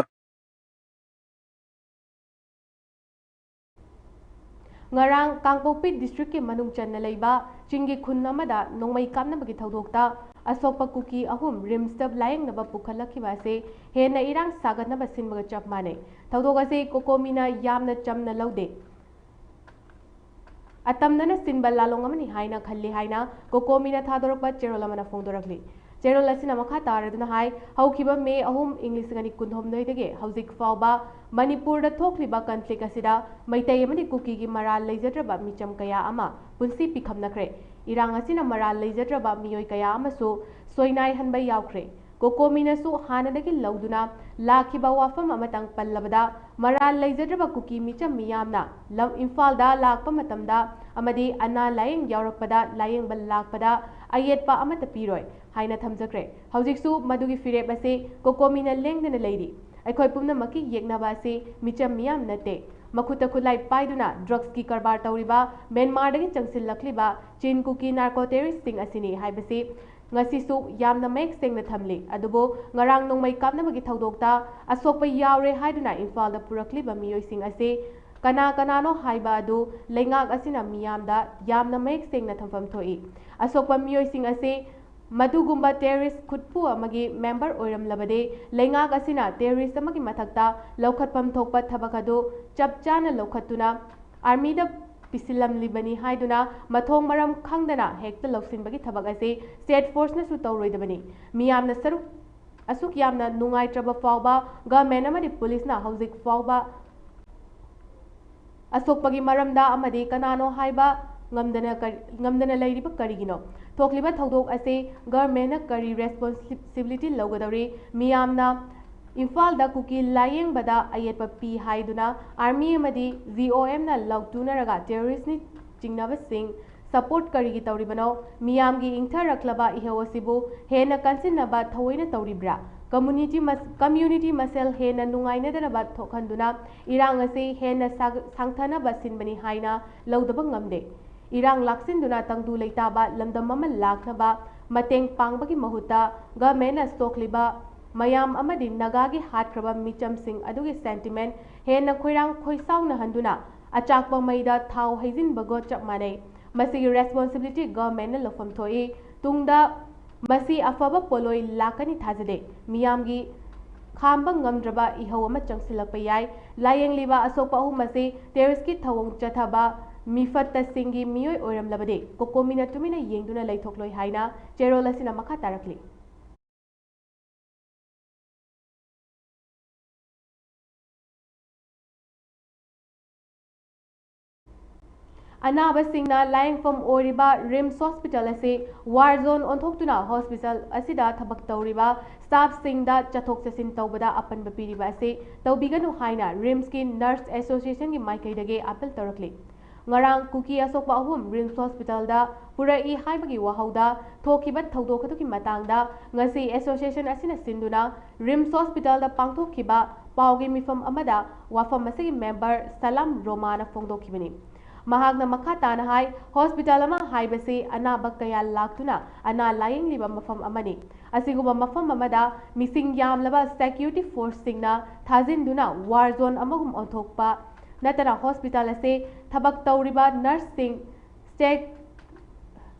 ꯉꯔꯥꯡ ꯀꯥꯡꯄꯣꯛꯄꯤ ꯗꯤꯁꯇ꯭ꯔꯤꯛꯀꯤ ꯃꯅꯨꯡ ꯆꯟꯅ ꯂꯩꯕ ꯆꯤꯡꯒꯤ ꯈꯨꯟ ꯑꯃꯗ ꯅꯣꯡꯃꯩ ꯀꯥꯞꯅꯕꯒꯤ ꯊꯧꯗꯣꯛꯇ ꯑꯁꯣꯛꯄ ꯀꯨꯀꯤ ꯑꯍꯨꯝ ꯔꯤꯝꯁꯇ ꯂꯥꯌꯦꯡꯅꯕ ꯄꯨꯈꯠꯂꯛꯈꯤꯕ ꯑꯁꯤ ꯍꯦꯟꯅ ꯏꯔꯥꯡ ꯁꯥꯒꯠꯅꯕ ꯁꯤꯟꯕꯒ ꯆꯞ ꯃꯥꯟꯅꯩ꯫ ꯊꯧꯗꯣꯛ ꯑꯁꯤ ꯀꯣꯀꯣꯃꯤꯅ ꯌꯥꯝꯅ ꯆꯝꯅ ꯂꯧꯗꯦ꯫ ꯑꯇꯝꯅꯅ ꯁꯤꯟꯕ ꯂꯥꯂꯣꯡ ꯑꯃꯅꯤ ꯍꯥꯏꯅ ꯈꯜꯂꯤ ꯍꯥꯏꯅ ꯀꯣꯀꯣꯃꯤꯅ ꯊꯥꯗꯣꯔꯛꯄ ꯆꯦꯔꯣꯜ ꯑꯃꯅ ꯐꯣꯡꯗꯣꯔꯛꯂꯤ꯫ ꯆꯦꯔꯣꯜ ꯑꯁꯤꯅ ꯃꯈꯥ ꯇꯥꯔꯗꯨꯅ ꯍꯥꯏ, ꯍꯧꯈꯤꯕ ꯃꯦ ꯑꯍꯨꯝ, ꯏꯪ ꯂꯤꯁꯤꯡ ꯑꯅꯤ ꯀꯨꯟꯍꯨꯝꯗꯣꯏꯗꯒꯤ ꯍꯧꯖꯤꯛ ꯐꯥꯎꯕ ꯃꯅꯤꯄꯨꯔꯗ ꯊꯣꯛꯂꯤꯕ ꯀꯟꯐ꯭ꯂꯤꯛ ꯑꯁꯤꯗ ꯃꯩꯇꯩ ꯑꯃꯗꯤ ꯀꯨꯀꯤꯒꯤ ꯃꯔꯥꯜ ꯂꯩꯖꯗ꯭ꯔꯕ ꯃꯤꯆꯝ ꯀꯌꯥ ꯑꯃ ꯄꯨꯟꯁꯤ ꯄꯤꯈꯝꯅꯈ꯭ꯔꯦ꯫ ꯏꯔꯥꯡ ꯑꯁꯤꯅ ꯃꯔꯥꯜ ꯂꯩꯖꯗ꯭ꯔꯕ ꯃꯤꯑꯣꯏ ꯀꯌꯥ ꯑꯃꯁꯨ ꯁꯣꯏꯅꯥꯏꯍꯟꯕ ꯌꯥꯎꯈ꯭ꯔꯦ꯫ ꯀꯣꯀꯣꯃꯤꯅꯁꯨ ꯍꯥꯟꯅꯗꯒꯤ ꯂꯧꯗꯨꯅ ꯂꯥꯛꯈꯤꯕ ꯋꯥꯐꯝ ꯑꯃꯇꯪ ꯄꯜꯂꯕꯗ, ꯃꯔꯥꯜ ꯂꯩꯖꯗ꯭ꯔꯕ ꯀꯨꯀꯤ ꯃꯤꯆꯝ ꯃꯤꯌꯥꯝꯅ ꯂꯝ ꯏꯝꯐꯥꯜꯗ ꯂꯥꯛꯄ ꯃꯇꯝꯗ ꯑꯃꯗꯤ ꯑꯅꯥ ꯂꯥꯌꯦꯡ ꯌꯥꯎꯔꯛꯄꯗ ꯂꯥꯌꯦꯡꯕ ꯂꯥꯛꯄꯗ ꯑꯌꯦꯠꯄ ꯑꯃꯠꯇ ꯄꯤꯔꯣꯏ ꯍꯥꯏꯅ ꯊꯝꯖꯈ꯭ꯔꯦ꯫ ꯍꯧꯖꯤꯛꯁꯨ ꯃꯗꯨꯒꯤ ꯐꯤꯔꯦꯞ ꯑꯁꯤ ꯀꯣꯀꯣꯃꯤꯅ ꯂꯦꯡꯗꯅ ꯂꯩꯔꯤ꯫ ꯑꯩꯈꯣꯏ ꯄꯨꯝꯅꯃꯛꯀꯤ ꯌꯦꯛꯅꯕ ꯑꯁꯤ ꯃꯤꯆꯝ ꯃꯤꯌꯥꯝ ꯅꯠꯇꯦ꯫ ꯃꯈꯨꯠꯇ ꯈꯨꯠꯂꯥꯏ ꯄꯥꯏꯗꯨꯅ ꯗ꯭ꯔꯒꯁꯀꯤ ꯀꯔꯕꯥꯔ ꯇꯧꯔꯤꯕ, ꯃ꯭ꯌꯥꯟꯃꯥꯔꯗꯒꯤ ꯆꯪꯁꯤꯜꯂꯛꯂꯤꯕ ꯆꯤꯟ ꯀꯨꯀꯤ ꯅꯥꯔꯀꯣ ꯇꯦꯔꯣꯔꯤꯁ꯭ꯠꯁꯤꯡ ꯑꯁꯤꯅꯤ ꯍꯥꯏꯕꯁꯤ ꯉꯁꯤꯁꯨ ꯌꯥꯝꯅ ꯃꯌꯦꯛ ꯁꯦꯡꯅ ꯊꯝꯂꯤ꯫ ꯑꯗꯨꯕꯨ ꯉꯔꯥꯡ ꯅꯣꯡꯃꯩ ꯀꯥꯞꯅꯕꯒꯤ ꯊꯧꯗꯣꯛꯇ ꯑꯁꯣꯛꯄ ꯌꯥꯎꯔꯦ ꯍꯥꯏꯗꯨꯅ ꯏꯝꯐꯥꯜꯗ ꯄꯨꯔꯛꯂꯤꯕ ꯃꯤꯑꯣꯏꯁꯤꯡ ꯑꯁꯤ ꯀꯅꯥ ꯀꯅꯥꯅꯣ ꯍꯥꯏꯕ ꯑꯗꯨ ꯂꯩꯉꯥꯛ ꯑꯁꯤꯅ ꯃꯤꯌꯥꯝꯗ ꯌꯥꯝꯅ ꯃꯌꯦꯛ ꯁꯦꯡꯅ ꯊꯝꯐꯝ ꯊꯣꯛꯏ꯫ ꯑꯁꯣꯛꯄ ꯃꯤꯑꯣꯏꯁꯤꯡ ꯑꯁꯤ ꯃꯗꯨꯒꯨꯝꯕ ꯇꯦꯔꯣꯔꯤꯁ꯭ꯠ ꯈꯨꯠꯄꯨ ꯑꯃꯒꯤ ꯃꯦꯝꯕꯔ ꯑꯣꯏꯔꯝꯂꯕꯗꯤ ꯂꯩꯉꯥꯛ ꯑꯁꯤꯅ ꯇꯦꯔꯣꯔꯤꯁ꯭ꯠ ꯑꯃꯒꯤ ꯃꯊꯛꯇ ꯂꯧꯈꯠꯐꯝ ꯊꯣꯛꯄ ꯊꯕꯛ ꯑꯗꯨ ꯆꯞ ꯆꯥꯅ ꯂꯧꯈꯠꯇꯨꯅ ꯑꯥꯔꯃꯤꯗ ꯄꯤꯁꯤꯜꯂꯝꯂꯤꯕꯅꯤ ꯍꯥꯏꯗꯨꯅ ꯃꯊꯣꯡ ꯃꯔꯝ ꯈꯪꯗꯅ ꯍꯦꯛꯇ ꯂꯧꯁꯤꯟꯕꯒꯤ ꯊꯕꯛ ꯑꯁꯤ ꯁ꯭ꯇꯦꯠ ꯐꯣꯔꯁꯅꯁꯨ ꯇꯧꯔꯣꯏꯗꯕꯅꯤ꯫ ꯃꯤꯌꯥꯝꯅ ꯁꯔꯨꯛ ꯑꯁꯨꯛ ꯌꯥꯝꯅ ꯅꯨꯡꯉꯥꯏꯇ꯭ꯔꯕ ꯐꯥꯎꯕ ꯒꯚꯔꯟꯃꯦꯟꯠ ꯑꯃꯗꯤ ꯄꯨꯂꯤꯁꯅ ꯍꯧꯖꯤꯛ ꯐꯥꯎꯕ ꯑꯁꯣꯛꯄꯒꯤ ꯃꯔꯝꯗ ꯑꯃꯗꯤ ꯀꯅꯥꯅꯣ ꯍꯥꯏꯕ ꯉꯝꯗꯅ ꯀꯔꯤ-, ꯉꯝꯗꯅ ꯂꯩꯔꯤꯕ ꯀꯔꯤꯒꯤꯅꯣ? ꯊꯣꯛꯂꯤꯕ ꯊꯧꯗꯣꯛ ꯑꯁꯤ ꯒꯚꯔꯟꯃꯦꯟꯠꯅ ꯀꯔꯤ ꯔꯦꯁꯄꯣꯟꯁꯤꯕꯤꯂꯤꯇꯤ ꯂꯧꯒꯗꯧꯔꯤ? ꯃꯤꯌꯥꯝꯅ ꯏꯝꯐꯥꯜꯗ ꯀꯨꯀꯤ ꯂꯥꯌꯦꯡꯕꯗ ꯑꯌꯦꯠꯄ ꯄꯤ ꯍꯥꯏꯗꯨꯅ ꯑꯥꯔꯃꯤ ꯑꯃꯗꯤ ꯖꯤ ꯑꯣ ꯑꯦꯝꯅ ꯂꯥꯎꯊꯣꯛꯅꯔꯒ ꯇꯦꯔꯣꯔꯤꯁ꯭ꯠꯅꯤ ꯆꯤꯡꯅꯕꯁꯤꯡ ꯁꯄꯣꯔꯠ ꯀꯔꯤꯒꯤ ꯇꯧꯔꯤꯕꯅꯣ? ꯃꯤꯌꯥꯝꯒꯤ ꯏꯪꯊꯔꯛꯂꯕ ꯏꯍꯧ ꯑꯁꯤꯕꯨ ꯍꯦꯟꯅ ꯀꯟꯁꯤꯟꯅꯕ ꯊꯑꯣꯏꯅ ꯇꯧꯔꯤꯕ꯭ꯔꯥ? ꯀꯝꯃꯨꯅꯤꯇꯤ ꯃꯁ-, ꯀꯝꯃ꯭ꯌꯨꯅꯤꯇꯤ ꯃꯁꯦꯜ ꯍꯦꯟꯅ ꯅꯨꯡꯉꯥꯏꯅꯗꯅꯕ ꯊꯣꯛꯍꯟꯗꯨꯅ ꯏꯔꯥꯡ ꯑꯁꯤ ꯍꯦꯟꯅ ꯁꯥꯒ-, ꯁꯥꯡꯊꯅꯕ ꯁꯤꯟꯕꯅꯤ ꯍꯥꯏꯅ ꯂꯧꯗꯕ ꯉꯝꯗꯦ꯫ ꯏꯔꯥꯡ ꯂꯥꯛꯁꯤꯟꯗꯨꯅ ꯇꯪꯗꯨ ꯂꯩꯇꯥꯕ ꯂꯝꯗꯝ ꯑꯃ ꯂꯥꯛꯅꯕ ꯃꯇꯦꯡ ꯄꯥꯡꯕꯒꯤ ꯃꯍꯨꯠꯇ ꯒꯚꯔꯟꯃꯦꯟꯠꯅ ꯁꯣꯛꯂꯤꯕ ꯃꯌꯥꯝ ꯑꯃꯗꯤ ꯅꯥꯒꯥꯒꯤ ꯍꯥꯠꯈ꯭ꯔꯕ ꯃꯤꯆꯝꯁꯤꯡ ꯑꯗꯨꯒꯤ ꯁꯦꯟꯇꯤꯃꯦꯟꯠ ꯍꯦꯟꯅ ꯈꯣꯏꯔꯥꯡ ꯈꯣꯏꯁꯥꯎꯅꯍꯟꯗꯨꯅ ꯑꯆꯥꯛꯄ ꯃꯩꯗ ꯊꯥꯎ ꯍꯩꯖꯤꯟꯕꯒ ꯆꯞ ꯃꯥꯟꯅꯩ꯫ ꯃꯁꯤꯒꯤ ꯔꯦꯁꯄꯣꯟꯁꯤꯕꯤꯂꯤꯇꯤ ꯒꯚꯔꯟꯃꯦꯟꯠꯅ ꯂꯧꯐꯝ ꯊꯣꯛꯏ꯫ ꯇꯨꯡꯗ ꯃꯁꯤ ꯑꯐꯕ ꯄꯣꯠꯂꯣꯏ ꯂꯥꯛꯀꯅꯤ ꯊꯥꯖꯗꯦ꯫ ꯃꯤꯌꯥꯝꯒꯤ ꯈꯥꯝꯕ ꯉꯝꯗ꯭ꯔꯕ ꯏꯍꯧ ꯑꯃ ꯆꯪꯁꯤꯜꯂꯛꯄ ꯌꯥꯏ꯫ ꯂꯥꯌꯦꯡꯂꯤꯕ ꯑꯁꯣꯛꯄ ꯑꯍꯨꯝ ꯑꯁꯤ ꯇꯦꯔꯣꯔꯤꯁ꯭ꯠꯀꯤ ꯊꯧꯑꯣꯡ ꯆꯠꯊꯕ ꯃꯤꯐꯠꯇꯁꯤꯡꯒꯤ ꯃꯤꯑꯣꯏ ꯑꯣꯏꯔꯝꯂꯕꯗꯤ ꯀꯣꯀꯣꯃꯤꯅ ꯇꯨꯃꯤꯟꯅ ꯌꯦꯡꯗꯨꯅ ꯂꯩꯊꯣꯛꯂꯣꯏ ꯍꯥꯏꯅ ꯆꯦꯔꯣꯜ ꯑꯁꯤꯅ ꯃꯈꯥ ꯇꯥꯔꯛꯂꯤ꯫ ꯑꯅꯥꯕꯁꯤꯡꯅ ꯂꯥꯌꯦꯡꯐꯝ ꯑꯣꯏꯔꯤꯕ ꯔꯤꯝꯁ ꯍꯣꯁꯄꯤꯇꯥꯜ ꯑꯁꯤ ꯋꯥꯔ ꯖꯣꯟ ꯑꯣꯟꯊꯣꯛꯇꯨꯅ ꯍꯣꯁꯄꯤꯇꯥꯜ ꯑꯁꯤꯗ ꯊꯕꯛ ꯇꯧꯔꯤꯕ ꯁ꯭ꯇꯥꯐꯁꯤꯡꯗ ꯆꯠꯊꯣꯛ ꯆꯠꯁꯤꯟ ꯇꯧꯕꯗ ꯑꯄꯟꯕ ꯄꯤꯔꯤꯕ ꯑꯁꯤ ꯇꯧꯕꯤꯒꯅꯨ ꯍꯥꯏꯅ ꯔꯤꯝꯁꯀꯤ ꯅꯔꯁ ꯑꯦꯁꯣꯁꯤꯌꯦꯁꯟꯒꯤ ꯃꯥꯏꯀꯩꯗꯒꯤ ꯑꯥꯄꯤꯜ ꯇꯧꯔꯛꯂꯤ꯫ ꯉꯔꯥꯡ ꯀꯨꯀꯤ ꯑꯁꯣꯛꯄ ꯑꯍꯨꯝ ꯔꯤꯝꯁ ꯍꯣꯁꯄꯤꯇꯥꯜꯗ ꯄꯨꯔꯛꯏ ꯍꯥꯏꯕꯒꯤ ꯋꯥꯍꯧꯗ ꯊꯣꯛꯈꯤꯕ ꯊꯧꯗꯣꯛ ꯑꯗꯨꯒꯤ ꯃꯇꯥꯡꯗ ꯉꯁꯤ ꯑꯦꯁꯣꯁꯤꯌꯦꯁꯟ ꯑꯁꯤꯅ ꯁꯤꯟꯗꯨꯅ ꯔꯤꯝꯁ ꯍꯣꯁꯄꯤꯇꯥꯜꯗ ꯄꯥꯡꯊꯣꯛꯈꯤꯕ ꯄꯥꯎꯒꯤ ꯃꯤꯐꯝ ꯑꯃꯗ ꯋꯥꯐꯝ ꯑꯁꯤꯒꯤ ꯃꯦꯝꯕꯔ ꯁꯂꯥꯝ ꯔꯣꯃꯥꯅ ꯐꯣꯡꯗꯣꯛꯈꯤꯕꯅꯤ꯫ ꯃꯍꯥꯛꯅ ꯃꯈꯥ ꯇꯥꯅ ꯍꯥꯏ, ꯍꯣꯁꯄꯤꯇꯥꯜ ꯑꯃ ꯍꯥꯏꯕꯁꯤ ꯑꯅꯥꯕ ꯀꯌꯥ ꯂꯥꯛꯇꯨꯅ ꯑꯅꯥ ꯂꯥꯌꯦꯡꯂꯤꯕ ꯃꯐꯝ ꯑꯃꯅꯤ꯫ ꯑꯁꯤꯒꯨꯝꯕ ꯃꯐꯝ ꯑꯃꯗ ꯃꯤꯁꯤꯡ ꯌꯥꯝꯂꯕ ꯁꯦꯀ꯭ꯌꯨꯔꯤꯇꯤ ꯐꯣꯔꯁꯁꯤꯡꯅ ꯊꯥꯖꯤꯟꯗꯨꯅ ꯋꯥꯔ ꯖꯣꯟ ꯑꯃꯒꯨꯝ ꯑꯣꯟꯊꯣꯛꯄ ꯅꯠꯇꯅ ꯍꯣꯁꯄꯤꯇꯥꯜ ꯑꯁꯤ ꯊꯕꯛ ꯇꯧꯔꯤꯕ ꯅꯔꯁꯁꯤꯡ, ꯁ꯭ꯇꯦꯛ,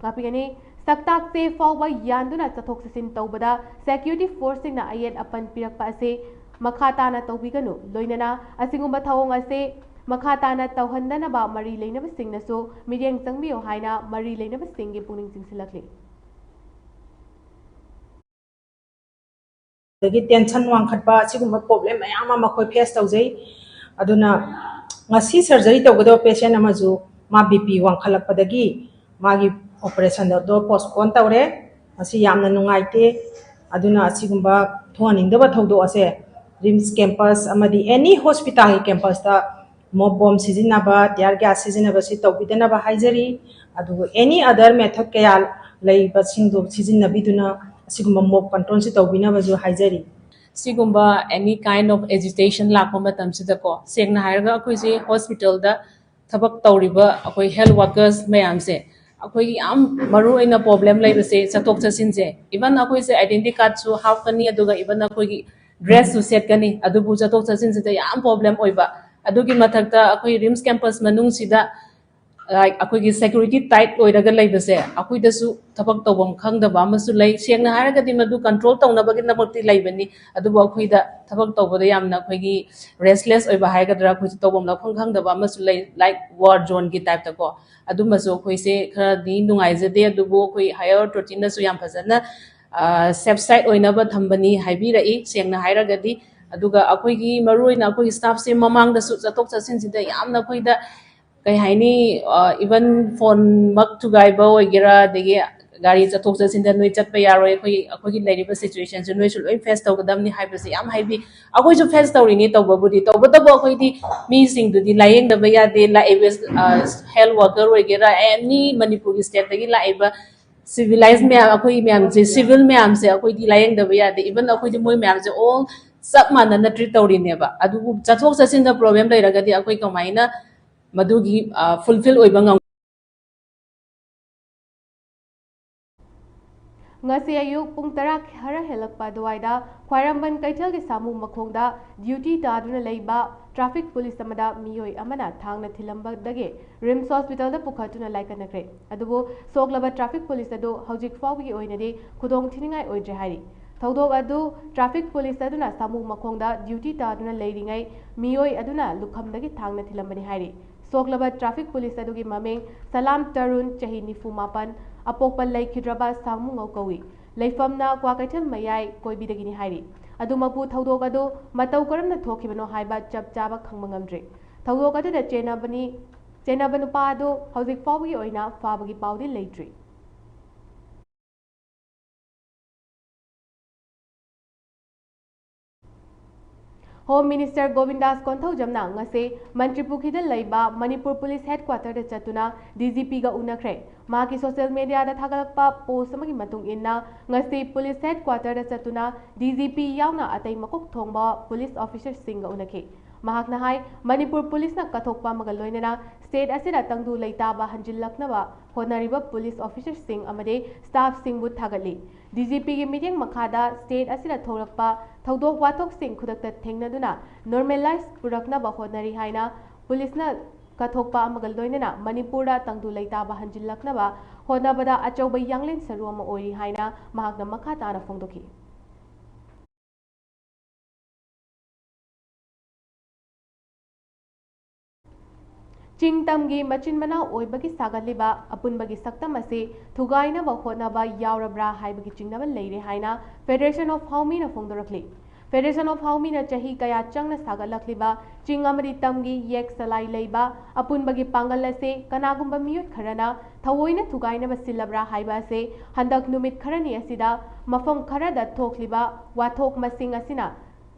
ꯉꯥꯛꯄꯤꯒꯅꯤ, ꯁꯛꯇꯥꯛ ꯆꯦ ꯐꯥꯎꯕ ꯌꯥꯟꯗꯨꯅ ꯆꯠꯊꯣꯛ ꯆꯠꯁꯤꯟ ꯇꯧꯕꯗ ꯁꯦꯀ꯭ꯌꯨꯔꯤꯇꯤ ꯐꯣꯔꯁꯁꯤꯡꯅ ꯑꯌꯦꯠ ꯑꯄꯟ ꯄꯤꯔꯛꯄ ꯑꯁꯤ ꯃꯈꯥ ꯇꯥꯅ ꯇꯧꯕꯤꯒꯅꯨ꯫ ꯂꯣꯏꯅꯅ ꯑꯁꯤꯒꯨꯝꯕ ꯊꯧꯑꯣꯡ ꯑꯁꯤ ꯃꯈꯥ ꯇꯥꯅ ꯇꯧꯍꯟꯗꯅꯕ ꯃꯔꯤ ꯂꯩꯅꯕꯁꯤꯡꯅꯁꯨ ꯃꯤꯠꯌꯦꯡ ꯆꯪꯕꯤꯌꯨ ꯍꯥꯏꯅ ꯃꯔꯤ ꯂꯩꯅꯕꯁꯤꯡꯒꯤ ꯄꯨꯛꯅꯤꯡ ꯆꯤꯡꯁꯤꯜꯂꯛꯂꯤ꯫ ꯑꯗꯒꯤ ꯇꯦꯟꯁꯟ ꯋꯥꯡꯈꯠꯄ, ꯑꯁꯤꯒꯨꯝꯕ ꯄ꯭ꯔꯣꯕ꯭ꯂꯦꯝ ꯃꯌꯥꯝ ꯑꯃ ꯑꯩꯈꯣꯏ ꯐꯦꯁ ꯇꯧꯖꯩ꯫ ꯑꯗꯨꯅ ꯉꯁꯤ ꯁꯔꯖꯔꯤ ꯇꯧꯒꯗꯕ ꯄꯦꯁꯦꯟ ꯑꯃꯁꯨ ꯃꯥ ꯕꯤ ꯄꯤ ꯋꯥꯡꯈꯠꯂꯛꯄꯗꯒꯤ ꯃꯥꯒꯤ ꯑꯣꯄꯔꯦꯁꯟꯗꯣ ꯄꯣꯁꯄꯣꯟ ꯇꯧꯔꯦ꯫ ꯃꯁꯤ ꯌꯥꯝꯅ ꯅꯨꯡꯉꯥꯏꯇꯦ꯫ ꯑꯗꯨꯅ ꯑꯁꯤꯒꯨꯝꯕ ꯊꯣꯛꯍꯟꯅꯤꯡꯗꯕ ꯊꯧꯗꯣꯛ ꯑꯁꯦ ꯔꯤꯝꯁ ꯀꯦꯝꯄꯁ ꯑꯃꯗꯤ ꯑꯦꯅꯤ ꯍꯣꯁꯄꯤꯇꯥꯜꯒꯤ ꯀꯦꯝꯄꯁꯇ ꯃꯣꯞ ꯕꯣꯝ ꯁꯤꯖꯤꯟꯅꯕ, ꯇꯤꯌꯥꯔ ꯒ꯭ꯌꯥꯁ ꯁꯤꯖꯤꯟꯅꯕꯁꯤ ꯇꯧꯕꯤꯗꯅꯕ ꯍꯥꯏꯖꯔꯤ꯫ ꯑꯗꯨꯒ ꯑꯦꯅꯤ ꯑꯗꯔ ꯃꯦꯊꯠ ꯀꯌꯥ ꯂꯩꯕꯁꯤꯡꯗꯣ ꯁꯤꯖꯤꯟꯅꯕꯤꯗꯨꯅ ꯑꯁꯤꯒꯨꯝꯕ ꯃꯣꯞ ꯀꯟꯇ꯭ꯔꯣꯜꯁꯤ ꯇꯧꯕꯤꯅꯕꯁꯨ ꯍꯥꯏꯖꯔꯤ꯫ ꯁꯤꯒꯨꯝꯕ any kind of agitation ꯂꯥꯛꯄ ꯃꯇꯝꯁꯤꯗꯀꯣ, ꯁꯦꯡꯅ ꯍꯥꯏꯔꯒ ꯑꯩꯈꯣꯏꯁꯦ ꯍꯣꯁꯄꯤꯇꯥꯜꯗ ꯊꯕꯛ ꯇꯧꯔꯤꯕ ꯑꯩꯈꯣꯏ ꯍꯦꯜꯊ ꯋꯥꯔꯀꯔꯁ ꯃꯌꯥꯝꯁꯦ, ꯑꯩꯈꯣꯏꯒꯤ ꯌꯥꯝ ꯃꯔꯨ ꯑꯣꯏꯅ ꯄ꯭ꯔꯣꯕ꯭ꯂꯦꯝ ꯂꯩꯕꯁꯦ ꯆꯠꯊꯣꯛ ꯆꯠꯁꯤꯟꯁꯦ꯫ ꯏꯚꯟ ꯑꯩꯈꯣꯏꯁꯦ ꯑꯥꯏꯗꯦꯟꯇꯤ ꯀꯥꯔꯗꯁꯨ ꯍꯥꯞꯀꯅꯤ, ꯑꯗꯨꯒ ꯏꯚꯟ ꯑꯩꯈꯣꯏꯒꯤ ꯗ꯭ꯔꯦꯁꯁꯨ ꯁꯦꯠꯀꯅꯤ, ꯑꯗꯨꯕꯨ ꯆꯠꯊꯣꯛ ꯆꯠꯁꯤꯟꯁꯤꯗ ꯌꯥꯝ ꯄ꯭ꯔꯣꯕ꯭ꯂꯦꯝ ꯑꯣꯏꯕ꯫ ꯑꯗꯨꯒꯤ ꯃꯊꯛꯇ ꯑꯩꯈꯣꯏ ꯔꯤꯝꯁ ꯀꯦꯝꯄꯁ ꯃꯅꯨꯡꯁꯤꯗ ꯑꯩꯈꯣꯏꯒꯤ ꯁꯦꯀ꯭ꯌꯨꯔꯤꯇꯤ ꯇꯥꯏꯠ ꯑꯣꯏꯔꯒ ꯂꯩꯕꯁꯦ ꯑꯩꯈꯣꯏꯗꯁꯨ ꯊꯕꯛ ꯇꯧꯐꯝ ꯈꯪꯗꯕ ꯑꯃꯁꯨ ꯂꯩ꯫ ꯁꯦꯡꯅ ꯍꯥꯏꯔꯒꯗꯤ ꯃꯗꯨ ꯀꯟꯇ꯭ꯔꯣꯜ ꯇꯧꯅꯕꯒꯤꯗꯃꯛꯇꯤ ꯂꯩꯕꯅꯤ, ꯑꯗꯨꯕꯨ ꯑꯩꯈꯣꯏꯗ ꯊꯕꯛ ꯇꯧꯕꯗ ꯌꯥꯝꯅ ꯑꯩꯈꯣꯏꯒꯤ ꯔꯦꯁꯂꯦꯁ ꯑꯣꯏꯕ ꯍꯥꯏꯒꯗ꯭ꯔꯥ, ꯑꯩꯈꯣꯏꯁꯨ ꯇꯧꯐꯝ ꯂꯥꯛꯐꯝ ꯈꯪꯗꯕ ꯑꯃꯁꯨ ꯂꯩ, ꯂꯥꯏꯛ ꯋꯥꯔ ꯖꯣꯟꯒꯤ ꯇꯥꯏꯞꯇꯀꯣ꯫ ꯑꯗꯨꯃꯁꯨ ꯑꯩꯈꯣꯏꯁꯦ ꯈꯔꯗꯤ ꯅꯨꯡꯉꯥꯏꯖꯗꯦ, ꯑꯗꯨꯕꯨ ꯑꯩꯈꯣꯏ ꯍꯥꯌꯔ ꯑꯣꯊꯣꯔꯤꯇꯤꯅꯁꯨ ꯌꯥꯝ ꯐꯖꯅ ꯁꯦꯐ ꯁꯥꯏꯠ ꯑꯣꯏꯅꯕ ꯊꯝꯕꯅꯤ ꯍꯥꯏꯕꯤꯔꯛꯏ꯫ ꯁꯦꯡꯅ ꯍꯥꯏꯔꯒꯗꯤ ꯑꯗꯨꯒ ꯑꯩꯈꯣꯏꯒꯤ ꯃꯔꯨꯑꯣꯏꯅ ꯑꯩꯈꯣꯏꯒꯤ ꯁ꯭ꯇꯥꯐꯁꯦ ꯃꯃꯥꯡꯗꯁꯨ ꯆꯠꯊꯣꯛ ꯆꯠꯁꯤꯟꯁꯤꯗ ꯌꯥꯝꯅ ꯑꯩꯈꯣꯏꯗ ꯀꯩ ꯍꯥꯏꯅꯤ, ꯏꯚꯟ ꯐꯣꯟꯃꯛ ꯊꯨꯒꯥꯏꯕ ꯑꯣꯏꯒꯦꯔꯥ, ꯑꯗꯒꯤ ꯒꯥꯔꯤ ꯆꯠꯊꯣꯛ ꯆꯠꯁꯤꯟꯗ ꯅꯣꯏ ꯆꯠꯄ ꯌꯥꯔꯣꯏ, ꯑꯩꯈꯣꯏ ꯑꯩꯈꯣꯏꯒꯤ ꯂꯩꯔꯤꯕ ꯁꯤꯆꯨꯋꯦꯁꯟꯁꯦ ꯅꯣꯏꯁꯨ ꯂꯣꯏ ꯐꯦꯁ ꯇꯧꯒꯗꯕꯅꯤ ꯍꯥꯏꯕꯁꯦ ꯌꯥꯝ ꯍꯥꯏꯕꯤ꯫ ꯑꯩꯈꯣꯏꯁꯨ ꯐꯦꯁ ꯇꯧꯔꯤꯅꯤ ꯇꯧꯕꯕꯨꯗꯤ꯫ ꯇꯧꯕꯇꯕꯨ ꯑꯩꯈꯣꯏꯗꯤ ꯃꯤꯁꯤꯡꯗꯨꯗꯤ ꯂꯥꯏꯌꯦꯡꯗꯕ ꯌꯥꯗꯦ꯫ ꯂꯥꯛꯏꯕ ꯍꯦꯜꯊ ꯋꯥꯔꯀꯔ ꯑꯣꯏꯒꯦꯔꯥ, ꯑꯦꯅꯤ ꯃꯅꯤꯄꯨꯔꯒꯤ ꯁ꯭ꯇꯦꯠꯇꯒꯤ ꯂꯥꯛꯏꯕ ꯁꯤꯚꯤꯂꯥꯏꯖ ꯃꯌꯥꯝ, ꯑꯩꯈꯣꯏ ꯃꯌꯥꯝꯁꯦ, ꯁꯤꯚꯤꯜ ꯃꯌꯥꯝꯁꯦ ꯑꯩꯈꯣꯏꯗꯤ ꯂꯥꯏꯌꯦꯡꯗꯕ ꯌꯥꯗꯦ꯫ ꯏꯚꯟ ꯑꯩꯈꯣꯏꯗꯤ ꯃꯣꯏ ꯃꯌꯥꯝꯁꯦ ꯑꯣꯜ ꯆꯞ ꯃꯥꯟꯅꯅ ꯇ꯭ꯔꯤꯠ ꯇꯧꯔꯤꯅꯦꯕ꯫ ꯑꯗꯨꯕꯨ ꯆꯠꯊꯣꯛ ꯆꯠꯁꯤꯟꯗ ꯄ꯭ꯔꯣꯕ꯭ꯂꯦꯝ ꯂꯩꯔꯒꯗꯤ ꯑꯩꯈꯣꯏ ꯀꯃꯥꯏꯅ ꯃꯗꯨꯒꯤ ꯐꯨꯜꯐꯤꯜ ꯑꯣꯏꯕ ꯉꯝ ꯉꯁꯤ ꯑꯌꯨꯛ ꯄꯨꯡ ꯇꯔꯥ ꯈꯔ ꯍꯦꯜꯂꯛꯄ ꯑꯗꯨꯋꯥꯏꯗ ꯈ꯭ꯋꯥꯏꯔꯝꯕꯟ ꯀꯩꯊꯦꯜꯒꯤ ꯁꯥꯃꯨ ꯃꯈꯣꯡꯗ ꯗ꯭ꯌꯨꯇꯤ ꯇꯥꯗꯨꯅ ꯂꯩꯕ ꯇ꯭ꯔꯥꯐꯤꯛ ꯄꯨꯂꯤꯁ ꯑꯃꯗ ꯃꯤꯑꯣꯏ ꯑꯃꯅ ꯊꯥꯡꯅ ꯊꯤꯜꯂꯝꯕꯗꯒꯤ ꯔꯤꯝꯁ ꯍꯣꯁꯄꯤꯇꯥꯜꯗ ꯄꯨꯈꯠꯇꯨꯅ ꯂꯥꯏꯀꯠꯅꯈ꯭ꯔꯦ꯫ ꯑꯗꯨꯕꯨ ꯁꯣꯛꯂꯕ ꯇ꯭ꯔꯥꯐꯤꯛ ꯄꯨꯂꯤꯁ ꯑꯗꯨ ꯍꯧꯖꯤꯛ ꯐꯥꯎꯕꯒꯤ ꯑꯣꯏꯅꯗꯤ ꯈꯨꯗꯣꯡ ꯊꯤꯅꯤꯡꯉꯥꯏ ꯑꯣꯏꯗ꯭ꯔꯦ ꯍꯥꯏꯔꯤ꯫ ꯊꯧꯗꯣꯛ ꯑꯗꯨ ꯇ꯭ꯔꯥꯐꯤꯛ ꯄꯨꯂꯤꯁ ꯑꯗꯨꯅ ꯁꯥꯃꯨ ꯃꯈꯣꯡꯗ ꯗ꯭ꯌꯨꯇꯤ ꯇꯥꯗꯨꯅ ꯂꯩꯔꯤꯉꯩ ꯃꯤꯑꯣꯏ ꯑꯗꯨꯅ ꯂꯨꯈꯝꯗꯒꯤ ꯊꯥꯡꯅ ꯊꯤꯜꯂꯝꯕꯅꯤ ꯍꯥꯏꯔꯤ꯫ ꯁꯣꯛꯂꯕ ꯇ꯭ꯔꯥꯐꯤꯛ ꯄꯨꯂꯤꯁ ꯑꯗꯨꯒꯤ ꯃꯃꯤꯡ ꯁꯂꯥꯝ ꯇꯔꯨꯟ, ꯆꯍꯤ ꯅꯤꯐꯨ ꯃꯥꯄꯟ, ꯑꯄꯣꯛꯄ ꯂꯩꯈꯤꯗ꯭ꯔꯕ ꯁꯥꯃꯨꯉꯧ ꯀꯧꯏ꯫ ꯂꯩꯐꯝꯅ ꯀ꯭ꯋꯥꯀꯩꯊꯦꯜ ꯃꯌꯥꯏ ꯀꯣꯏꯕꯤꯗꯒꯤꯅꯤ ꯍꯥꯏꯔꯤ꯫ ꯑꯗꯨꯃꯛꯄꯨ ꯊꯧꯗꯣꯛ ꯑꯗꯨ ꯃꯇꯧ ꯀꯔꯝꯅ ꯊꯣꯛꯈꯤꯕꯅꯣ ꯍꯥꯏꯕ ꯆꯞ ꯆꯥꯕ ꯈꯪꯕ ꯉꯝꯗ꯭ꯔꯤ꯫ ꯊꯧꯗꯣꯛ ꯑꯗꯨꯗ ꯆꯦꯟꯅꯕꯅꯤ, ꯆꯦꯟꯅꯕ ꯅꯨꯄꯥ ꯑꯗꯨ ꯍꯧꯖꯤꯛ ꯐꯥꯎꯕꯒꯤ ꯑꯣꯏꯅ ꯐꯥꯕꯒꯤ ꯄꯥꯎꯗꯤ ꯂꯩꯇ꯭ꯔꯤ꯫ ꯍꯣꯝ ꯃꯤꯅꯤꯁꯇꯔ ꯒꯣꯕꯤꯟꯗꯥꯁ ꯀꯣꯟꯊꯧꯖꯝꯅ ꯉꯁꯤ ꯃꯟꯇ꯭ꯔꯤꯄꯨꯈ꯭ꯔꯤꯗ ꯂꯩꯕ ꯃꯅꯤꯄꯨꯔ ꯄꯨꯂꯤꯁ ꯍꯦꯗꯀ꯭ꯋꯥꯇꯔꯗ ꯆꯠꯇꯨꯅ ꯗꯤ ꯖꯤ ꯄꯤꯒ ꯎꯅꯈ꯭ꯔꯦ꯫ ꯃꯍꯥꯛꯀꯤ ꯁꯣꯁꯤꯌꯦꯜ ꯃꯦꯗꯤꯌꯥꯗ ꯊꯥꯒꯠꯂꯛꯄ ꯄꯣꯁ ꯑꯃꯒꯤ ꯃꯇꯨꯡ ꯏꯟꯅ, ꯉꯁꯤ ꯄꯨꯂꯤꯁ ꯍꯦꯗꯀ꯭ꯋꯥꯇꯔꯗ ꯆꯠꯇꯨꯅ ꯗꯤ ꯖꯤ ꯄꯤ ꯌꯥꯎꯅ ꯑꯇꯩ ꯃꯀꯣꯛ ꯊꯣꯡꯕ ꯄꯨꯂꯤꯁ ꯑꯣꯐꯤꯁꯔꯁꯤꯡꯒ ꯎꯅꯈꯤ꯫ ꯃꯍꯥꯛꯅ ꯍꯥꯏ, ꯃꯅꯤꯄꯨꯔ ꯄꯨꯂꯤꯁꯅ ꯀꯠꯊꯣꯛꯄ ꯑꯃꯒ ꯂꯣꯏꯅꯅ ꯁ꯭ꯇꯦꯠ ꯑꯁꯤꯗ ꯇꯪꯗꯨ ꯂꯩꯇꯥꯕ ꯍꯟꯖꯤꯜꯂꯛꯅꯕ ꯍꯣꯠꯅꯔꯤꯕ ꯄꯨꯂꯤꯁ ꯑꯣꯐꯤꯁꯔꯁꯤꯡ ꯑꯃꯗꯤ ꯁ꯭ꯇꯥꯐꯁꯤꯡꯕꯨ ꯊꯥꯒꯠꯂꯤ꯫ ꯗꯤ ꯖꯤ ꯄꯤꯒꯤ ꯃꯤꯠꯌꯦꯡ ꯃꯈꯥꯗ ꯁ꯭ꯇꯦꯠ ꯑꯁꯤꯗ ꯊꯣꯛꯂꯛꯄ ꯊꯧꯗꯣꯛ ꯋꯥꯊꯣꯛꯁꯤꯡ ꯈꯨꯗꯛꯇ ꯊꯦꯡꯅꯗꯨꯅ ꯅꯣꯔꯃꯦꯂꯥꯏꯖ ꯄꯨꯔꯛꯅꯕ ꯍꯣꯠꯅꯔꯤ ꯍꯥꯏꯅ ꯄꯨꯂꯤꯁꯅ ꯀꯠꯊꯣꯛꯄ ꯑꯃꯒ ꯂꯣꯏꯅꯅ ꯃꯅꯤꯄꯨꯔꯗ ꯇꯪꯗꯨ ꯂꯩꯇꯥꯕ ꯍꯟꯖꯤꯜꯂꯛꯅꯕ ꯍꯣꯠꯅꯕꯗ ꯑꯆꯧꯕ ꯌꯥꯡꯂꯦꯟ ꯁꯔꯨ ꯑꯃ ꯑꯣꯏꯔꯤ ꯍꯥꯏꯅ ꯃꯍꯥꯛꯅ ꯃꯈꯥ ꯇꯥꯅ ꯐꯣꯡꯗꯣꯛꯈꯤ꯫ ꯆꯤꯡ ꯇꯝꯒꯤ ꯃꯆꯤꯟ ꯃꯅꯥꯎ ꯑꯣꯏꯕꯒꯤ ꯁꯥꯒꯠꯂꯤꯕ ꯑꯄꯨꯟꯕꯒꯤ ꯁꯛꯇꯝ ꯑꯁꯤ ꯊꯨꯒꯥꯏꯅꯕ ꯍꯣꯠꯅꯕ ꯌꯥꯎꯔꯕ꯭ꯔꯥ ꯍꯥꯏꯕꯒꯤ ꯆꯤꯡꯅꯕ ꯂꯩꯔꯦ ꯍꯥꯏꯅ Federation of Howmiꯅ ꯐꯣꯡꯗꯣꯔꯛꯂꯤ꯫ Federation of Haomina ꯆꯍꯤ ꯀꯌꯥ ꯆꯪꯅ ꯁꯥꯒꯠꯂꯛꯂꯤꯕ ꯆꯤꯡ ꯑꯃꯗꯤ ꯇꯝꯒꯤ ꯌꯦꯛ ꯆꯂꯥꯏ ꯂꯩꯕ ꯑꯄꯨꯟꯕꯒꯤ ꯄꯥꯡꯒꯜ ꯑꯁꯤ ꯀꯅꯥꯒꯨꯝꯕ ꯃꯤꯑꯣꯏ ꯈꯔꯅ ꯊꯑꯣꯏꯅ ꯊꯨꯒꯥꯏꯅꯕ ꯁꯤꯜꯂꯕ꯭ꯔꯥ ꯍꯥꯏꯕ ꯑꯁꯤ ꯍꯟꯗꯛ ꯅꯨꯃꯤꯠ ꯈꯔꯅꯤ ꯑꯁꯤꯗ ꯃꯐꯝ ꯈꯔꯗ ꯊꯣꯛꯂꯤꯕ ꯋꯥꯊꯣꯛ ꯃꯁꯤꯡ ꯑꯁꯤꯅ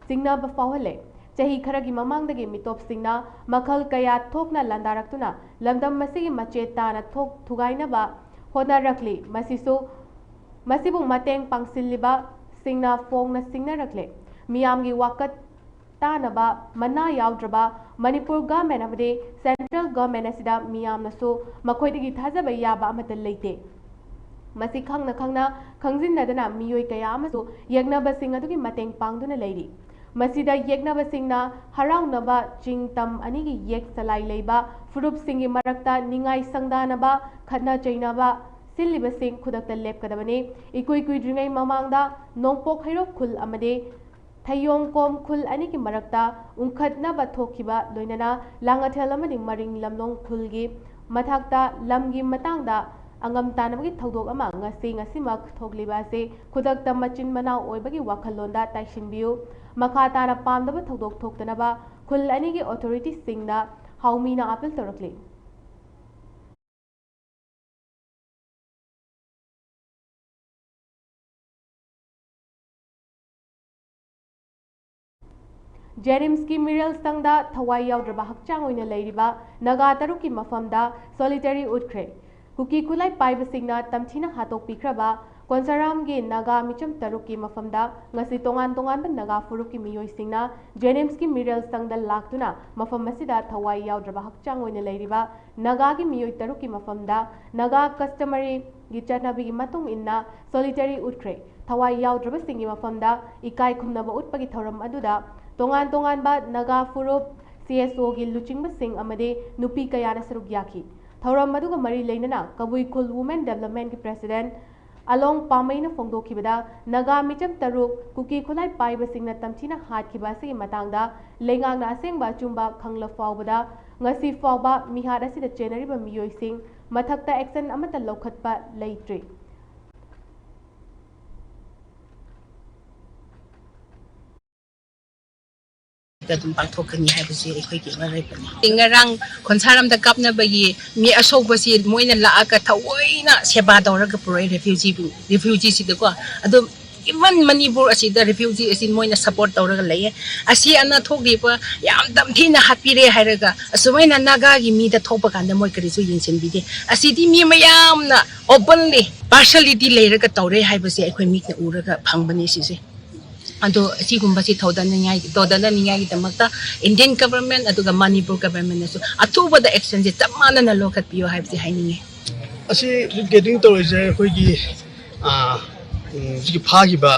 ꯆꯤꯡꯅꯕ ꯐꯥꯎꯍꯜꯂꯦ꯫ ꯆꯍꯤ ꯈꯔꯒꯤ ꯃꯃꯥꯡꯗꯒꯤ ꯃꯤꯇꯣꯞꯁꯤꯡꯅ ꯃꯈꯜ ꯀꯌꯥ ꯊꯣꯛꯅ ꯂꯥꯟꯗꯥꯔꯛꯇꯨꯅ ꯂꯝꯗꯝ ꯑꯁꯤꯒꯤ ꯃꯆꯦꯠ ꯇꯥꯅ ꯊꯣꯛ ꯊꯨꯒꯥꯏꯅꯕ ꯍꯣꯠꯅꯔꯛꯂꯤ꯫ ꯃꯁꯤꯁꯨ, ꯃꯁꯤꯕꯨ ꯃꯇꯦꯡ ꯄꯥꯡꯁꯤꯜꯂꯤꯕꯁꯤꯡꯅ ꯐꯣꯡꯅ ꯁꯤꯡꯅꯔꯛꯂꯦ꯫ ꯃꯤꯌꯥꯝꯒꯤ ꯋꯥꯀꯠ ꯇꯥꯅꯕ ꯃꯅꯥ ꯌꯥꯎꯗ꯭ꯔꯕ ꯃꯅꯤꯄꯨꯔ ꯒꯚꯔꯟꯃꯦꯟꯠ ꯑꯃꯗꯤ ꯁꯦꯟꯇ꯭ꯔꯦꯜ ꯒꯚꯔꯟꯃꯦꯟꯠ ꯑꯁꯤꯗ ꯃꯤꯌꯥꯝꯅꯁꯨ ꯃꯈꯣꯏꯗꯒꯤ ꯊꯥꯖꯕ ꯌꯥꯕ ꯑꯃꯠꯇ ꯂꯩꯇꯦ꯫ ꯃꯁꯤ ꯈꯪꯅ ꯈꯪꯅ ꯈꯪꯖꯤꯟꯅꯗꯅ ꯃꯤꯑꯣꯏ ꯀꯌꯥ ꯑꯃꯁꯨ ꯌꯦꯛꯅꯕꯁꯤꯡ ꯑꯗꯨꯒꯤ ꯃꯇꯦꯡ ꯄꯥꯡꯗꯨꯅ ꯂꯩꯔꯤ꯫ ꯃꯁꯤꯗ ꯌꯦꯛꯅꯕꯁꯤꯡꯅ ꯍꯔꯥꯎꯅꯕ ꯆꯤꯡ ꯇꯝ ꯑꯅꯤꯒꯤ ꯌꯦꯛ ꯆꯂꯥꯏ ꯂꯩꯕ ꯐꯨꯔꯨꯞꯁꯤꯡꯒꯤ ꯃꯔꯛꯇ ꯅꯤꯡꯉꯥꯏ ꯁꯪꯗꯥꯅꯕ ꯈꯠꯅ ꯆꯩꯅꯕ ꯁꯤꯜꯂꯤꯕꯁꯤꯡ ꯈꯨꯗꯛꯇ ꯂꯦꯞꯀꯗꯕꯅꯤ꯫ ꯏꯀꯨꯏ ꯀꯨꯏꯗ꯭ꯔꯤꯉꯩ ꯃꯃꯥꯡꯗ ꯅꯣꯡꯄꯣꯛ ꯍꯩꯔꯣꯛ ꯈꯨꯜ ꯑꯃꯗꯤ ꯊꯌꯣꯡꯀꯣꯝ ꯈꯨꯜ ꯑꯅꯤꯒꯤ ꯃꯔꯛꯇ ꯎꯪꯈꯠꯅꯕ ꯊꯣꯛꯈꯤꯕ ꯂꯣꯏꯅꯅ ꯂꯥꯡꯉꯊꯦꯜ ꯑꯃꯗꯤ ꯃꯔꯤꯡ ꯂꯝꯂꯣꯡ ꯈꯨꯜꯒꯤ ꯃꯊꯛꯇ ꯂꯝꯒꯤ ꯃꯇꯥꯡꯗ ꯑꯉꯝ ꯇꯥꯟꯅꯕꯒꯤ ꯊꯧꯗꯣꯛ ꯑꯃ ꯉꯁꯤ ꯉꯁꯤꯃꯛ ꯊꯣꯛꯂꯤꯕ ꯑꯁꯤ ꯈꯨꯗꯛꯇ ꯃꯆꯤꯟ ꯃꯅꯥꯎ ꯑꯣꯏꯕꯒꯤ ꯋꯥꯈꯜꯂꯣꯟꯗ ꯇꯥꯏꯁꯤꯟꯕꯤꯌꯨ꯫ ꯃꯈꯥ ꯇꯥꯅ ꯄꯥꯝꯗꯕ ꯊꯧꯗꯣꯛ ꯊꯣꯛꯇꯅꯕ ꯈꯨꯜ ꯑꯅꯤꯒꯤ ꯑꯣꯊꯣꯔꯤꯇꯤꯁꯤꯡꯅ ꯍꯥꯎꯃꯤꯅ ꯑꯥꯄꯤꯜ ꯇꯧꯔꯛꯂꯤ꯫ ꯖꯦꯅꯤꯝꯁꯀꯤ ꯃꯤꯔꯦꯜ ꯁꯪꯗ ꯊꯋꯥꯏ ꯌꯥꯎꯗ꯭ꯔꯕ ꯍꯛꯆꯥꯡ ꯑꯣꯏꯅ ꯂꯩꯔꯤꯕ ꯅꯥꯒꯥ ꯇꯔꯨꯛꯀꯤ ꯃꯐꯝꯗ ꯁꯣꯂꯤꯇꯔꯤ ꯎꯠꯈ꯭ꯔꯦ꯫ ꯀꯨꯀꯤ ꯈꯨꯠꯂꯥꯏ ꯄꯥꯏꯕꯁꯤꯡꯅ ꯇꯝꯊꯤꯅ ꯍꯥꯠꯇꯣꯛꯄꯤꯈ꯭ꯔꯕ ꯀꯣꯟꯁꯥꯔꯥꯝꯒꯤ ꯅꯥꯒꯥ ꯃꯤꯆꯝ ꯇꯔꯨꯛꯀꯤ ꯃꯐꯝꯗ ꯉꯁꯤ ꯇꯣꯉꯥꯟ ꯇꯣꯉꯥꯟꯕ ꯅꯥꯒꯥ ꯐꯨꯔꯨꯞꯀꯤ ꯃꯤꯑꯣꯏꯁꯤꯡꯅ ꯖꯦꯅꯤꯝꯁꯀꯤ ꯃꯤꯔꯦꯜ ꯁꯪꯗ ꯂꯥꯛꯇꯨꯅ ꯃꯐꯝ ꯑꯁꯤꯗ ꯊꯋꯥꯏ ꯌꯥꯎꯗ꯭ꯔꯕ ꯍꯛꯆꯥꯡ ꯑꯣꯏꯅ ꯂꯩꯔꯤꯕ ꯅꯥꯒꯥꯒꯤ ꯃꯤꯑꯣꯏ ꯇꯔꯨꯛꯀꯤ ꯃꯐꯝꯗ ꯅꯥꯒꯥ ꯀꯁꯇꯃꯔꯤꯒꯤ ꯆꯠꯅꯕꯤꯒꯤ ꯃꯇꯨꯡ ꯏꯟꯅ ꯁꯣꯂꯤꯇꯔꯤ ꯎꯠꯈ꯭ꯔꯦ꯫ ꯊꯋꯥꯏ ꯌꯥꯎꯗ꯭ꯔꯕꯁꯤꯡꯒꯤ ꯃꯐꯝꯗ ꯏꯀꯥꯏ ꯈꯨꯝꯅꯕ ꯎꯠꯄꯒꯤ ꯊꯧꯔꯝ ꯑꯗꯨꯗ ꯇꯣꯉꯥꯟ ꯇꯣꯉꯥꯟꯕ ꯅꯥꯒꯥ ꯐꯨꯔꯨꯞ, ꯁꯤ ꯑꯦꯁ ꯑꯣꯒꯤ ꯂꯨꯆꯤꯡꯕꯁꯤꯡ ꯑꯃꯗꯤ ꯅꯨꯄꯤ ꯀꯌꯥꯅ ꯁꯔꯨꯛ ꯌꯥꯈꯤ꯫ ꯊꯧꯔꯝ ꯑꯗꯨꯒ ꯃꯔꯤ ꯂꯩꯅꯅ ꯀꯕꯨꯏ ꯈꯨꯜ ꯋꯨꯃꯦꯟ ꯗꯦꯕꯂꯞꯃꯦꯟꯠꯀꯤ ꯄ꯭ꯔꯦꯁꯤꯗꯦꯟꯠ ꯑꯂꯣꯡ ꯄꯥꯃꯩꯅ ꯐꯣꯡꯗꯣꯛꯈꯤꯕꯗ, ꯅꯥꯒꯥ ꯃꯤꯆꯝ ꯇꯔꯨꯛ ꯀꯨꯀꯤ ꯈꯨꯠꯂꯥꯏ ꯄꯥꯏꯕꯁꯤꯡꯅ ꯇꯝꯊꯤꯅ ꯍꯥꯠꯈꯤꯕ ꯑꯁꯤꯒꯤ ꯃꯇꯥꯡꯗ ꯂꯩꯉꯥꯛꯅ ꯑꯁꯦꯡꯕ ꯑꯆꯨꯝꯕ ꯈꯪꯂ ꯐꯥꯎꯕꯗ ꯉꯁꯤ ꯐꯥꯎꯕ ꯃꯤꯍꯥꯠ ꯑꯁꯤꯗ ꯆꯦꯟꯅꯔꯤꯕ ꯃꯤꯑꯣꯏꯁꯤꯡ ꯃꯊꯛꯇ ꯑꯦꯛꯁꯟ ꯑꯃꯠꯇ ꯂꯧꯈꯠꯄ ꯂꯩꯇ꯭ꯔꯤ꯫ ꯑꯗꯨꯝ ꯄꯥꯡꯊꯣꯛꯀꯅꯤ ꯍꯥꯏꯕꯁꯤ ꯑꯩꯈꯣꯏꯒꯤ ꯋꯥꯔꯦꯞꯅꯤ꯫ ꯉꯔꯥꯡ ꯈꯣꯟꯁꯥꯔꯝꯗ ꯀꯥꯞꯅꯕꯒꯤ ꯃꯤ ꯑꯁꯣꯛꯄꯁꯤ ꯃꯣꯏꯅ ꯂꯥꯛꯑꯒ ꯊꯑꯣꯏꯅ ꯁꯦꯕꯥ ꯇꯧꯔꯒ ꯄꯨꯔꯛꯏ ꯔꯤꯐ꯭ꯌꯨꯖꯤꯕꯨ, ꯔꯤꯐ꯭ꯌꯨꯖꯤꯁꯤꯗꯀꯣ꯫ ꯑꯗꯨ ꯏꯚꯟ ꯃꯅꯤꯄꯨꯔ ꯑꯁꯤꯗ ꯔꯤꯐ꯭ꯌꯨꯖꯤ ꯑꯁꯤ ꯃꯣꯏꯅ ꯁꯄꯣꯔꯠ ꯇꯧꯔꯒ ꯂꯩꯌꯦ꯫ ꯑꯁꯤ ꯑꯅꯥ ꯊꯣꯛꯂꯤꯕ ꯌꯥꯝ ꯇꯝꯊꯤꯅ ꯍꯥꯠꯄꯤꯔꯦ ꯍꯥꯏꯔꯒ ꯑꯁꯨꯃꯥꯏꯅ ꯅꯥꯒꯥꯒꯤ ꯃꯤꯗ ꯊꯣꯛꯄ ꯀꯥꯟꯗ ꯃꯣꯏ ꯀꯔꯤꯁꯨ ꯌꯦꯡꯁꯤꯟꯕꯤꯗꯦ꯫ ꯑꯁꯤꯗꯤ ꯃꯤ ꯃꯌꯥꯝꯅ ꯑꯣꯄꯟꯂꯤ ꯄꯥꯔꯁꯤꯌꯦꯂꯤꯇꯤ ꯂꯩꯔꯒ ꯇꯧꯔꯦ ꯍꯥꯏꯕꯁꯦ ꯑꯩꯈꯣꯏ ꯃꯤꯠꯅ ꯎꯔꯒ ꯐꯪꯕꯅꯦ ꯁꯤꯁꯦ꯫ ꯑꯗꯣ ꯑꯁꯤꯒꯨꯝꯕꯁꯤ ꯊꯧꯗꯅꯤꯡꯉꯥꯏ, ꯊꯧꯗꯅꯅꯤꯡꯉꯥꯏꯒꯤꯗꯃꯛꯇ ꯏꯟꯗꯤꯌꯟ ꯒꯚꯔꯟꯃꯦꯟ ꯑꯗꯨꯒ ꯃꯅꯤꯄꯨꯔ ꯒꯚꯔꯟꯃꯦꯟꯅꯁꯨ ꯑꯊꯨꯕꯗ ꯑꯦꯛꯁꯟꯁꯦ ꯆꯞ ꯃꯥꯟꯅꯅ ꯂꯧꯈꯠꯄꯤꯌꯨ ꯍꯥꯏꯕꯁꯤ ꯍꯥꯏꯅꯤꯡꯉꯤ꯫ ꯑꯁꯤ ꯒꯦꯗꯔꯤꯡ ꯇꯧꯔꯤꯁꯦ ꯑꯩꯈꯣꯏꯒꯤ, ꯑꯥ, ꯎꯝ, ꯍꯧꯖꯤꯛꯀꯤ ꯐꯥꯈꯤꯕ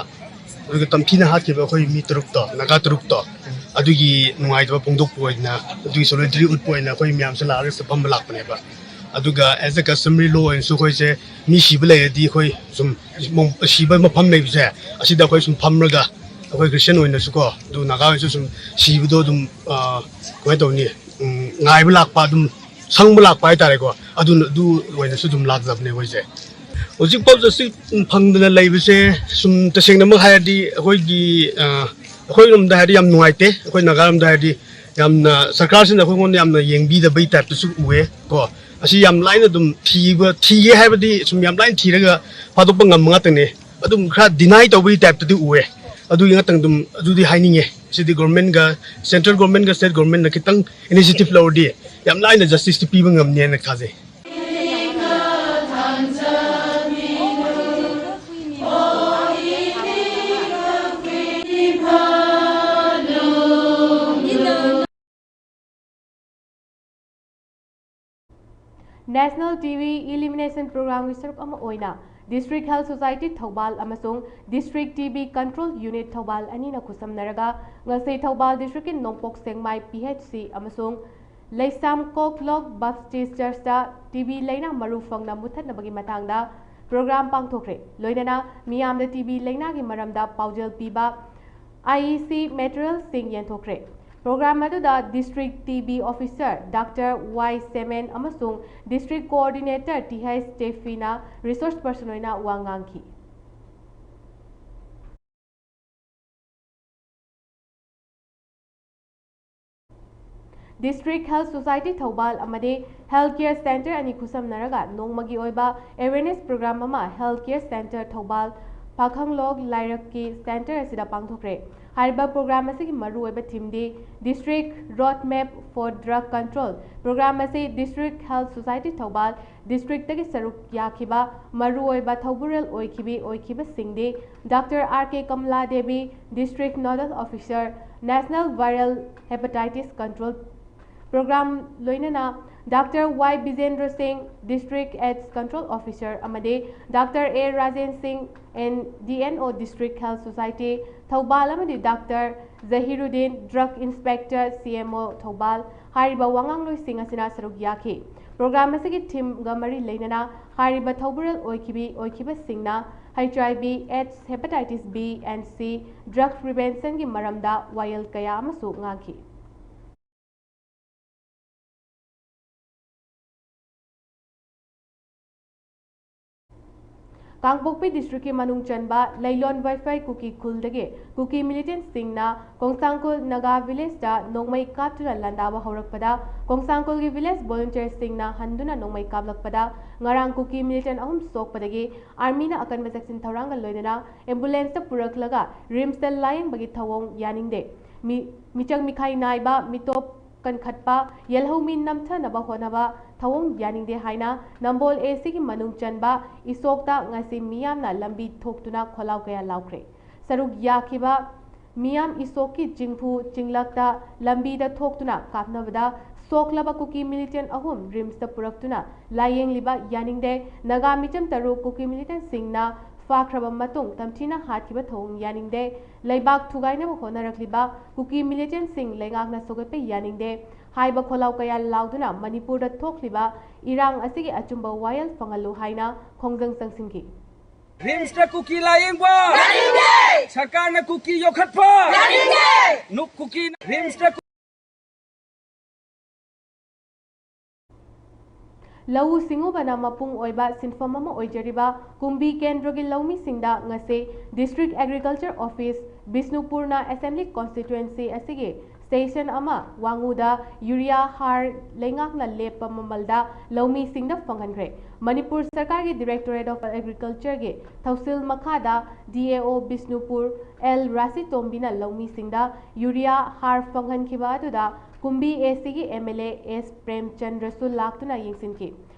ꯑꯗꯨꯒ ꯇꯝꯊꯤꯅ ꯍꯥꯠꯈꯤꯕ ꯑꯩꯈꯣꯏ ꯃꯤ ꯇꯔꯨꯛꯇꯣ, ꯅꯥꯒꯥ ꯇꯔꯨꯛꯇꯣ, ꯑꯗꯨꯒꯤ ꯅꯨꯡꯉꯥꯏꯇꯕ ꯐꯣꯡꯗꯣꯛꯄ ꯑꯣꯏꯅ, ꯑꯗꯨꯒꯤ ꯁꯣꯂꯤꯗꯔꯤ ꯎꯠꯄ ꯑꯣꯏꯅ ꯑꯩꯈꯣꯏ ꯃꯌꯥꯝꯁꯦ ꯂꯥꯛꯑꯒ ꯁꯤꯗ ꯐꯝꯕ ꯂꯥꯛꯄꯅꯦꯕ꯫ ꯑꯗꯨꯒ as a customary law ꯑꯣꯏꯅꯁꯨ ꯑꯩꯈꯣꯏꯁꯦ ꯃꯤ ꯁꯤꯕ ꯂꯩꯔꯗꯤ ꯑꯩꯈꯣꯏ ꯁꯨꯝ ꯁꯤꯕ ꯃꯐꯝ ꯂꯩꯕꯁꯦ ꯑꯁꯤꯗ ꯑꯩꯈꯣꯏ ꯁꯨꯝ ꯐꯝꯔꯒ ꯑꯩꯈꯣꯏ ꯈ꯭ꯔꯤꯁꯇꯤꯌꯟ ꯑꯣꯏꯅꯁꯨꯀꯣ, ꯑꯗꯨ ꯅꯥꯒꯥ ꯑꯣꯏꯅꯁꯨ ꯁꯨꯝ ꯁꯤꯕꯗꯣ ꯑꯗꯨꯝ, ꯑꯥ, ꯀꯃꯥꯏꯅ ꯇꯧꯅꯤ, ꯎꯝ, ꯉꯥꯏꯕ ꯂꯥꯛꯄ, ꯑꯗꯨꯝ ꯁꯪꯕ ꯂꯥꯛꯄ ꯍꯥꯏꯇꯥꯔꯦꯀꯣ꯫ ꯑꯗꯨꯅ, ꯑꯗꯨ ꯑꯣꯏꯅꯁꯨ ꯑꯗꯨꯝ ꯂꯥꯛꯆꯕꯅꯦ ꯑꯩꯈꯣꯏꯁꯦ꯫ ꯍꯧꯖꯤꯛꯐꯥꯎ ꯖꯁꯇꯤꯁ ꯐꯪꯗꯅ ꯂꯩꯕꯁꯦ ꯁꯨꯝ ꯇꯁꯦꯡꯅꯃꯛ ꯍꯥꯏꯔꯗꯤ ꯑꯩꯈꯣꯏꯒꯤ, ꯑ, ꯑꯩꯈꯣꯏꯔꯣꯝꯗ ꯍꯥꯏꯔꯗꯤ ꯌꯥꯝ ꯅꯨꯡꯉꯥꯏꯇꯦ꯫ ꯑꯩꯈꯣꯏ ꯅꯥꯒꯥꯔꯣꯝꯗ ꯍꯥꯏꯔꯗꯤ ꯌꯥꯝꯅ ꯁꯔꯀꯥꯔꯁꯤꯅ ꯑꯩꯈꯣꯏꯉꯣꯟꯗ ꯌꯥꯝꯅ ꯌꯦꯡꯕꯤꯗꯕꯩ ꯇꯥꯏꯞꯇꯁꯨ ꯎꯑꯦ ꯀꯣ꯫ ꯑꯁꯤ ꯌꯥꯝ ꯂꯥꯏꯅ ꯑꯗꯨꯝ ꯊꯤꯕ, ꯊꯤꯒꯦ ꯍꯥꯏꯕꯗꯤ ꯁꯨꯝ ꯌꯥꯝ ꯂꯥꯏꯅ ꯊꯤꯔꯒ ꯐꯥꯗꯣꯛꯄ ꯉꯝꯕ ꯉꯥꯛꯇꯅꯦ꯫ ꯑꯗꯨꯝ ꯈꯔ ꯗꯤꯅꯥꯏ ꯇꯧꯕꯒꯤ ꯇꯥꯏꯞꯇꯗꯤ ꯎꯑꯦ꯫ ꯑꯗꯨꯒꯤ ꯉꯥꯛꯇꯪ ꯑꯗꯨꯝ ꯑꯗꯨꯗꯤ ꯍꯥꯏꯅꯤꯡꯉꯦ꯫ ꯁꯤꯗꯤ ꯒꯣꯔꯃꯦꯟꯒ, ꯁꯦꯟꯇ꯭ꯔꯦꯜ ꯒꯣꯔꯃꯦꯟꯒ ꯁ꯭ꯇꯦꯠ ꯒꯣꯔꯃꯦꯟꯅ ꯈꯤꯇꯪ ꯏꯅꯤꯁꯤꯌꯦꯇꯤꯚ ꯂꯧꯔꯗꯤ ꯌꯥꯝ ꯂꯥꯏꯅ ꯖꯁꯇꯤꯁꯇꯤ ꯄꯤꯕ ꯉꯝꯅꯤ ꯍꯥꯏꯅ ꯊꯥꯖꯩ꯫ National T B Elimination Programꯒꯤ ꯁꯔꯨꯛ ꯑꯃ ꯑꯣꯏꯅ District Health Society ꯊꯧꯕꯥꯜ ꯑꯃꯁꯨꯡ District T B Control Unit Thoubal ꯑꯅꯤꯅ ꯈꯨꯠꯁꯝꯅꯔꯒ ꯉꯁꯤ ꯊꯧꯕꯥꯜ districtꯀꯤ ꯅꯣꯡꯄꯣꯛ ꯁꯦꯛꯃꯥꯏ P H C ꯑꯃꯁꯨꯡ ꯂꯩꯁꯥꯝ ꯀꯣꯛꯂꯣꯛ Baptist Churchꯇ T B ꯂꯩꯅꯥ ꯃꯔꯨ ꯐꯪꯅ ꯃꯨꯠꯊꯠꯅꯕꯒꯤ ꯃꯇꯥꯡꯗ program ꯄꯥꯡꯊꯣꯛꯈ꯭ꯔꯦ꯫ ꯂꯣꯏꯅꯅ ꯃꯤꯌꯥꯝꯗ T B ꯂꯩꯅꯥꯒꯤ ꯃꯔꯝꯗ ꯄꯥꯎꯖꯦꯜ ꯄꯤꯕ, I E C materialꯁꯤꯡ ꯌꯦꯟꯊꯣꯛꯈ꯭ꯔꯦ꯫ Program ꯑꯗꯨꯗ District T B Officer Doctor Y Semen ꯑꯃꯁꯨꯡ District Coordinator T H Stefina resource person ꯑꯣꯏꯅ ꯋꯥ ꯉꯥꯡꯈꯤ꯫ District Health Society ꯊꯧꯕꯥꯜ ꯑꯃꯗꯤ Health Care Center ꯑꯅꯤ ꯈꯨꯠꯁꯝꯅꯔꯒ ꯅꯣꯡꯃꯒꯤ ꯑꯣꯏꯕ awareness program ꯑꯃ Health Care Center Thoubal ꯄꯥꯈꯪꯂꯣꯛ ꯂꯥꯏꯔꯛꯀꯤ center ꯑꯁꯤꯗ ꯄꯥꯡꯊꯣꯛꯈ꯭ꯔꯦ꯫ ꯍꯥꯏꯔꯤꯕ program ꯑꯁꯤꯒꯤ ꯃꯔꯨꯑꯣꯏꯕ theme D District Road Map for Drug Control꯫ Program ꯑꯁꯤ District Health Society Thoubal district ꯇꯒꯤ ꯁꯔꯨꯛ ꯌꯥꯈꯤꯕ ꯃꯔꯨꯑꯣꯏꯕ ꯊꯧꯕꯨꯔꯦꯜ ꯑꯣꯏꯈꯤꯕꯤ ꯑꯣꯏꯈꯤꯕꯁꯤꯡꯗꯤ Doctor R K Kamala Devi, District Nodal Officer, National Viral Hepatitis Control Program, ꯂꯣꯏꯅꯅ Doctor Y Bijendra Singh, District AIDS Control Officer, ꯑꯃꯗꯤ Doctor A Rajen Singh, N D N O, District Health Society Thoubal, ꯑꯃꯗꯤ Doctor Zahiruddin, Drug Inspector, C M O Thoubal, ꯍꯥꯏꯔꯤꯕ ꯋꯥꯉꯥꯡꯂꯣꯏꯁꯤꯡ ꯑꯁꯤꯅ ꯁꯔꯨꯛ ꯌꯥꯈꯤ꯫ Program ꯑꯁꯤꯒꯤ theme ꯒ ꯃꯔꯤ ꯂꯩꯅꯅ ꯍꯥꯏꯔꯤꯕ ꯊꯧꯕꯨꯔꯦꯜ ꯑꯣꯏꯈꯤꯕꯤ ꯑꯣꯏꯈꯤꯕꯁꯤꯡꯅ H I V, AIDS, Hepatitis B and C, drug prevention ꯒꯤ ꯃꯔꯝꯗ ꯋꯥꯌꯦꯜ ꯀꯌꯥ ꯑꯃꯁꯨ ꯉꯥꯡꯈꯤ꯫ ꯀꯥꯡꯄꯣꯛꯄꯤ district ꯀꯤ ꯃꯅꯨꯡ ꯆꯟꯕ ꯂꯩꯂꯣꯟ ꯋꯥꯏꯐꯥꯏ ꯀꯨꯀꯤ ꯈꯨꯜꯗꯒꯤ ꯀꯨꯀꯤ militant ꯁꯤꯡꯅ ꯀꯣꯡꯁꯥꯡꯈꯨꯜ ꯅꯥꯒꯥ village ꯇ ꯅꯣꯡꯃꯩ ꯀꯥꯞꯇꯨꯅ ꯂꯥꯟꯗꯥꯕ ꯍꯧꯔꯛꯄꯗ, ꯀꯣꯡꯁꯥꯡꯈꯨꯜꯒꯤ village volunteer ꯁꯤꯡꯅ ꯍꯟꯗꯨꯅ ꯅꯣꯡꯃꯩ ꯀꯥꯞꯂꯛꯄꯗ, ꯉꯔꯥꯡ ꯀꯨꯀꯤ militant ꯑꯍꯨꯝ ꯁꯣꯛꯄꯗꯒꯤ army ꯅ ꯑꯀꯟꯕ ꯆꯦꯛꯁꯤꯟ ꯊꯧꯔꯥꯡꯒ ꯂꯣꯏꯅꯅ ambulance ꯇ ꯄꯨꯔꯛꯂꯒ RIMS ꯇ ꯂꯥꯌꯦꯡꯕꯒꯤ ꯊꯧꯑꯣꯡ ꯌꯥꯅꯤꯡꯗꯦ꯫ ꯃꯤ-, ꯃꯤꯆꯪ ꯃꯤꯈꯥꯏ ꯅꯥꯏꯕ, ꯃꯤꯇꯣꯞ ꯀꯟꯈꯠꯄ, ꯌꯦꯜꯍꯧꯃꯤ ꯅꯝꯊꯅꯕ ꯍꯣꯠꯅꯕ ꯊꯧꯑꯣꯡ ꯌꯥꯅꯤꯡꯗꯦ ꯍꯥꯏꯅ ꯅꯝꯕꯣꯜ A C ꯒꯤ ꯃꯅꯨꯡ ꯆꯟꯕ ꯏꯁꯣꯛꯇ ꯉꯁꯤ ꯃꯤꯌꯥꯝꯅ ꯂꯝꯕꯤ ꯊꯣꯛꯇꯨꯅ ꯈꯣꯜꯂꯥꯎ ꯀꯌꯥ ꯂꯥꯎꯈ꯭ꯔꯦ꯫ ꯁꯔꯨꯛ ꯌꯥꯈꯤꯕ ꯃꯤꯌꯥꯝ ꯏꯁꯣꯛꯀꯤ ꯆꯤꯡꯐꯨ ꯆꯤꯡꯂꯛꯇ ꯂꯝꯕꯤꯗ ꯊꯣꯛꯇꯨꯅ ꯀꯥꯞꯅꯕꯗ ꯁꯣꯛꯂꯕ ꯀꯨꯀꯤ militant ꯑꯍꯨꯝ RIMS ꯇ ꯄꯨꯔꯛꯇꯨꯅ ꯂꯥꯌꯦꯡꯂꯤꯕ ꯌꯥꯅꯤꯡꯗꯦ꯫ ꯅꯥꯒꯥ ꯃꯤꯆꯝ ꯇꯔꯨꯛ ꯀꯨꯀꯤ militant ꯁꯤꯡꯅ ꯐꯥꯈ꯭ꯔꯕ ꯃꯇꯨꯡ ꯇꯝꯊꯤꯅ ꯍꯥꯠꯈꯤꯕ ꯊꯧꯑꯣꯡ ꯌꯥꯅꯤꯡꯗꯦ꯫ ꯂꯩꯕꯥꯛ ꯊꯨꯒꯥꯏꯅꯕ ꯍꯣꯠꯅꯔꯛꯂꯤꯕ ꯀꯨꯀꯤ militant ꯁꯤꯡ ꯂꯩꯉꯥꯛꯅ ꯁꯧꯒꯠꯄ ꯌꯥꯅꯤꯡꯗꯦ꯫ ꯍꯥꯏꯕ ꯈꯣꯜꯂꯥꯎ ꯀꯌꯥ ꯂꯥꯎꯗꯨꯅ ꯃꯅꯤꯄꯨꯔꯗ ꯊꯣꯛꯂꯤꯕ ꯏꯔꯥꯡ ꯑꯁꯤꯒꯤ ꯑꯆꯨꯝꯕ ꯋꯥꯌꯦꯜ ꯐꯪꯍꯜꯂꯨ ꯍꯥꯏꯅ ꯈꯣꯡꯖꯪ ꯆꯪꯁꯤꯟꯈꯤ꯫ RIMS ꯇ ꯀꯨꯀꯤ ꯂꯥꯌꯦꯡꯕ ꯌꯥꯅꯤꯡꯗꯦ! ꯁꯔꯀꯥꯔꯅ ꯀꯨꯀꯤ ꯌꯣꯛꯈꯠꯄ ꯌꯥꯅꯤꯡꯗꯦ! ꯅꯨ-, ꯀꯨꯀꯤ RIMS ꯇ ꯂꯧꯎ ꯁꯤꯡꯎꯕꯅ ꯃꯄꯨꯡ ꯑꯣꯏꯕ ꯁꯤꯟꯐꯝ ꯑꯃ ꯑꯣꯏꯖꯔꯤꯕ ꯀꯨꯝꯕꯤ ꯀꯦꯟꯗ꯭ꯔꯒꯤ ꯂꯧꯃꯤꯁꯤꯡꯗ ꯉꯁꯤ District Agriculture Office, ꯕꯤꯁꯅꯨꯄꯨꯔꯅ Assembly Constituency ꯑꯁꯤꯒꯤ ꯁ꯭ꯇꯦꯁꯟ ꯑꯃ ꯋꯥꯉꯨꯗ ꯌꯨꯔꯤꯌꯥ ꯍꯥꯔ ꯂꯩꯉꯥꯛꯅ ꯂꯦꯞꯄ ꯃꯃꯜꯗ ꯂꯧꯃꯤꯁꯤꯡꯗ ꯐꯪꯍꯟꯈ꯭ꯔꯦ꯫ ꯃꯅꯤꯄꯨꯔ ꯁꯔꯀꯥꯔꯒꯤ Directorate of Agricultureꯒꯤ ꯊꯧꯁꯤꯜ ꯃꯈꯥꯗ D A O Bishnupur L ꯔꯥꯁꯤꯇꯣꯝꯕꯤꯅ ꯂꯧꯃꯤꯁꯤꯡꯗ ꯌꯨꯔꯤꯌꯥ ꯍꯥꯔ ꯐꯪꯍꯟꯈꯤꯕ ꯑꯗꯨꯗ ꯀꯨꯝꯕꯤ A Cꯒꯤ M L A S ꯄ꯭ꯔꯦꯝꯆꯟꯗ꯭ꯔꯁꯨ ꯂꯥꯛꯇꯨꯅ ꯌꯦꯡꯁꯤꯟꯈꯤ꯫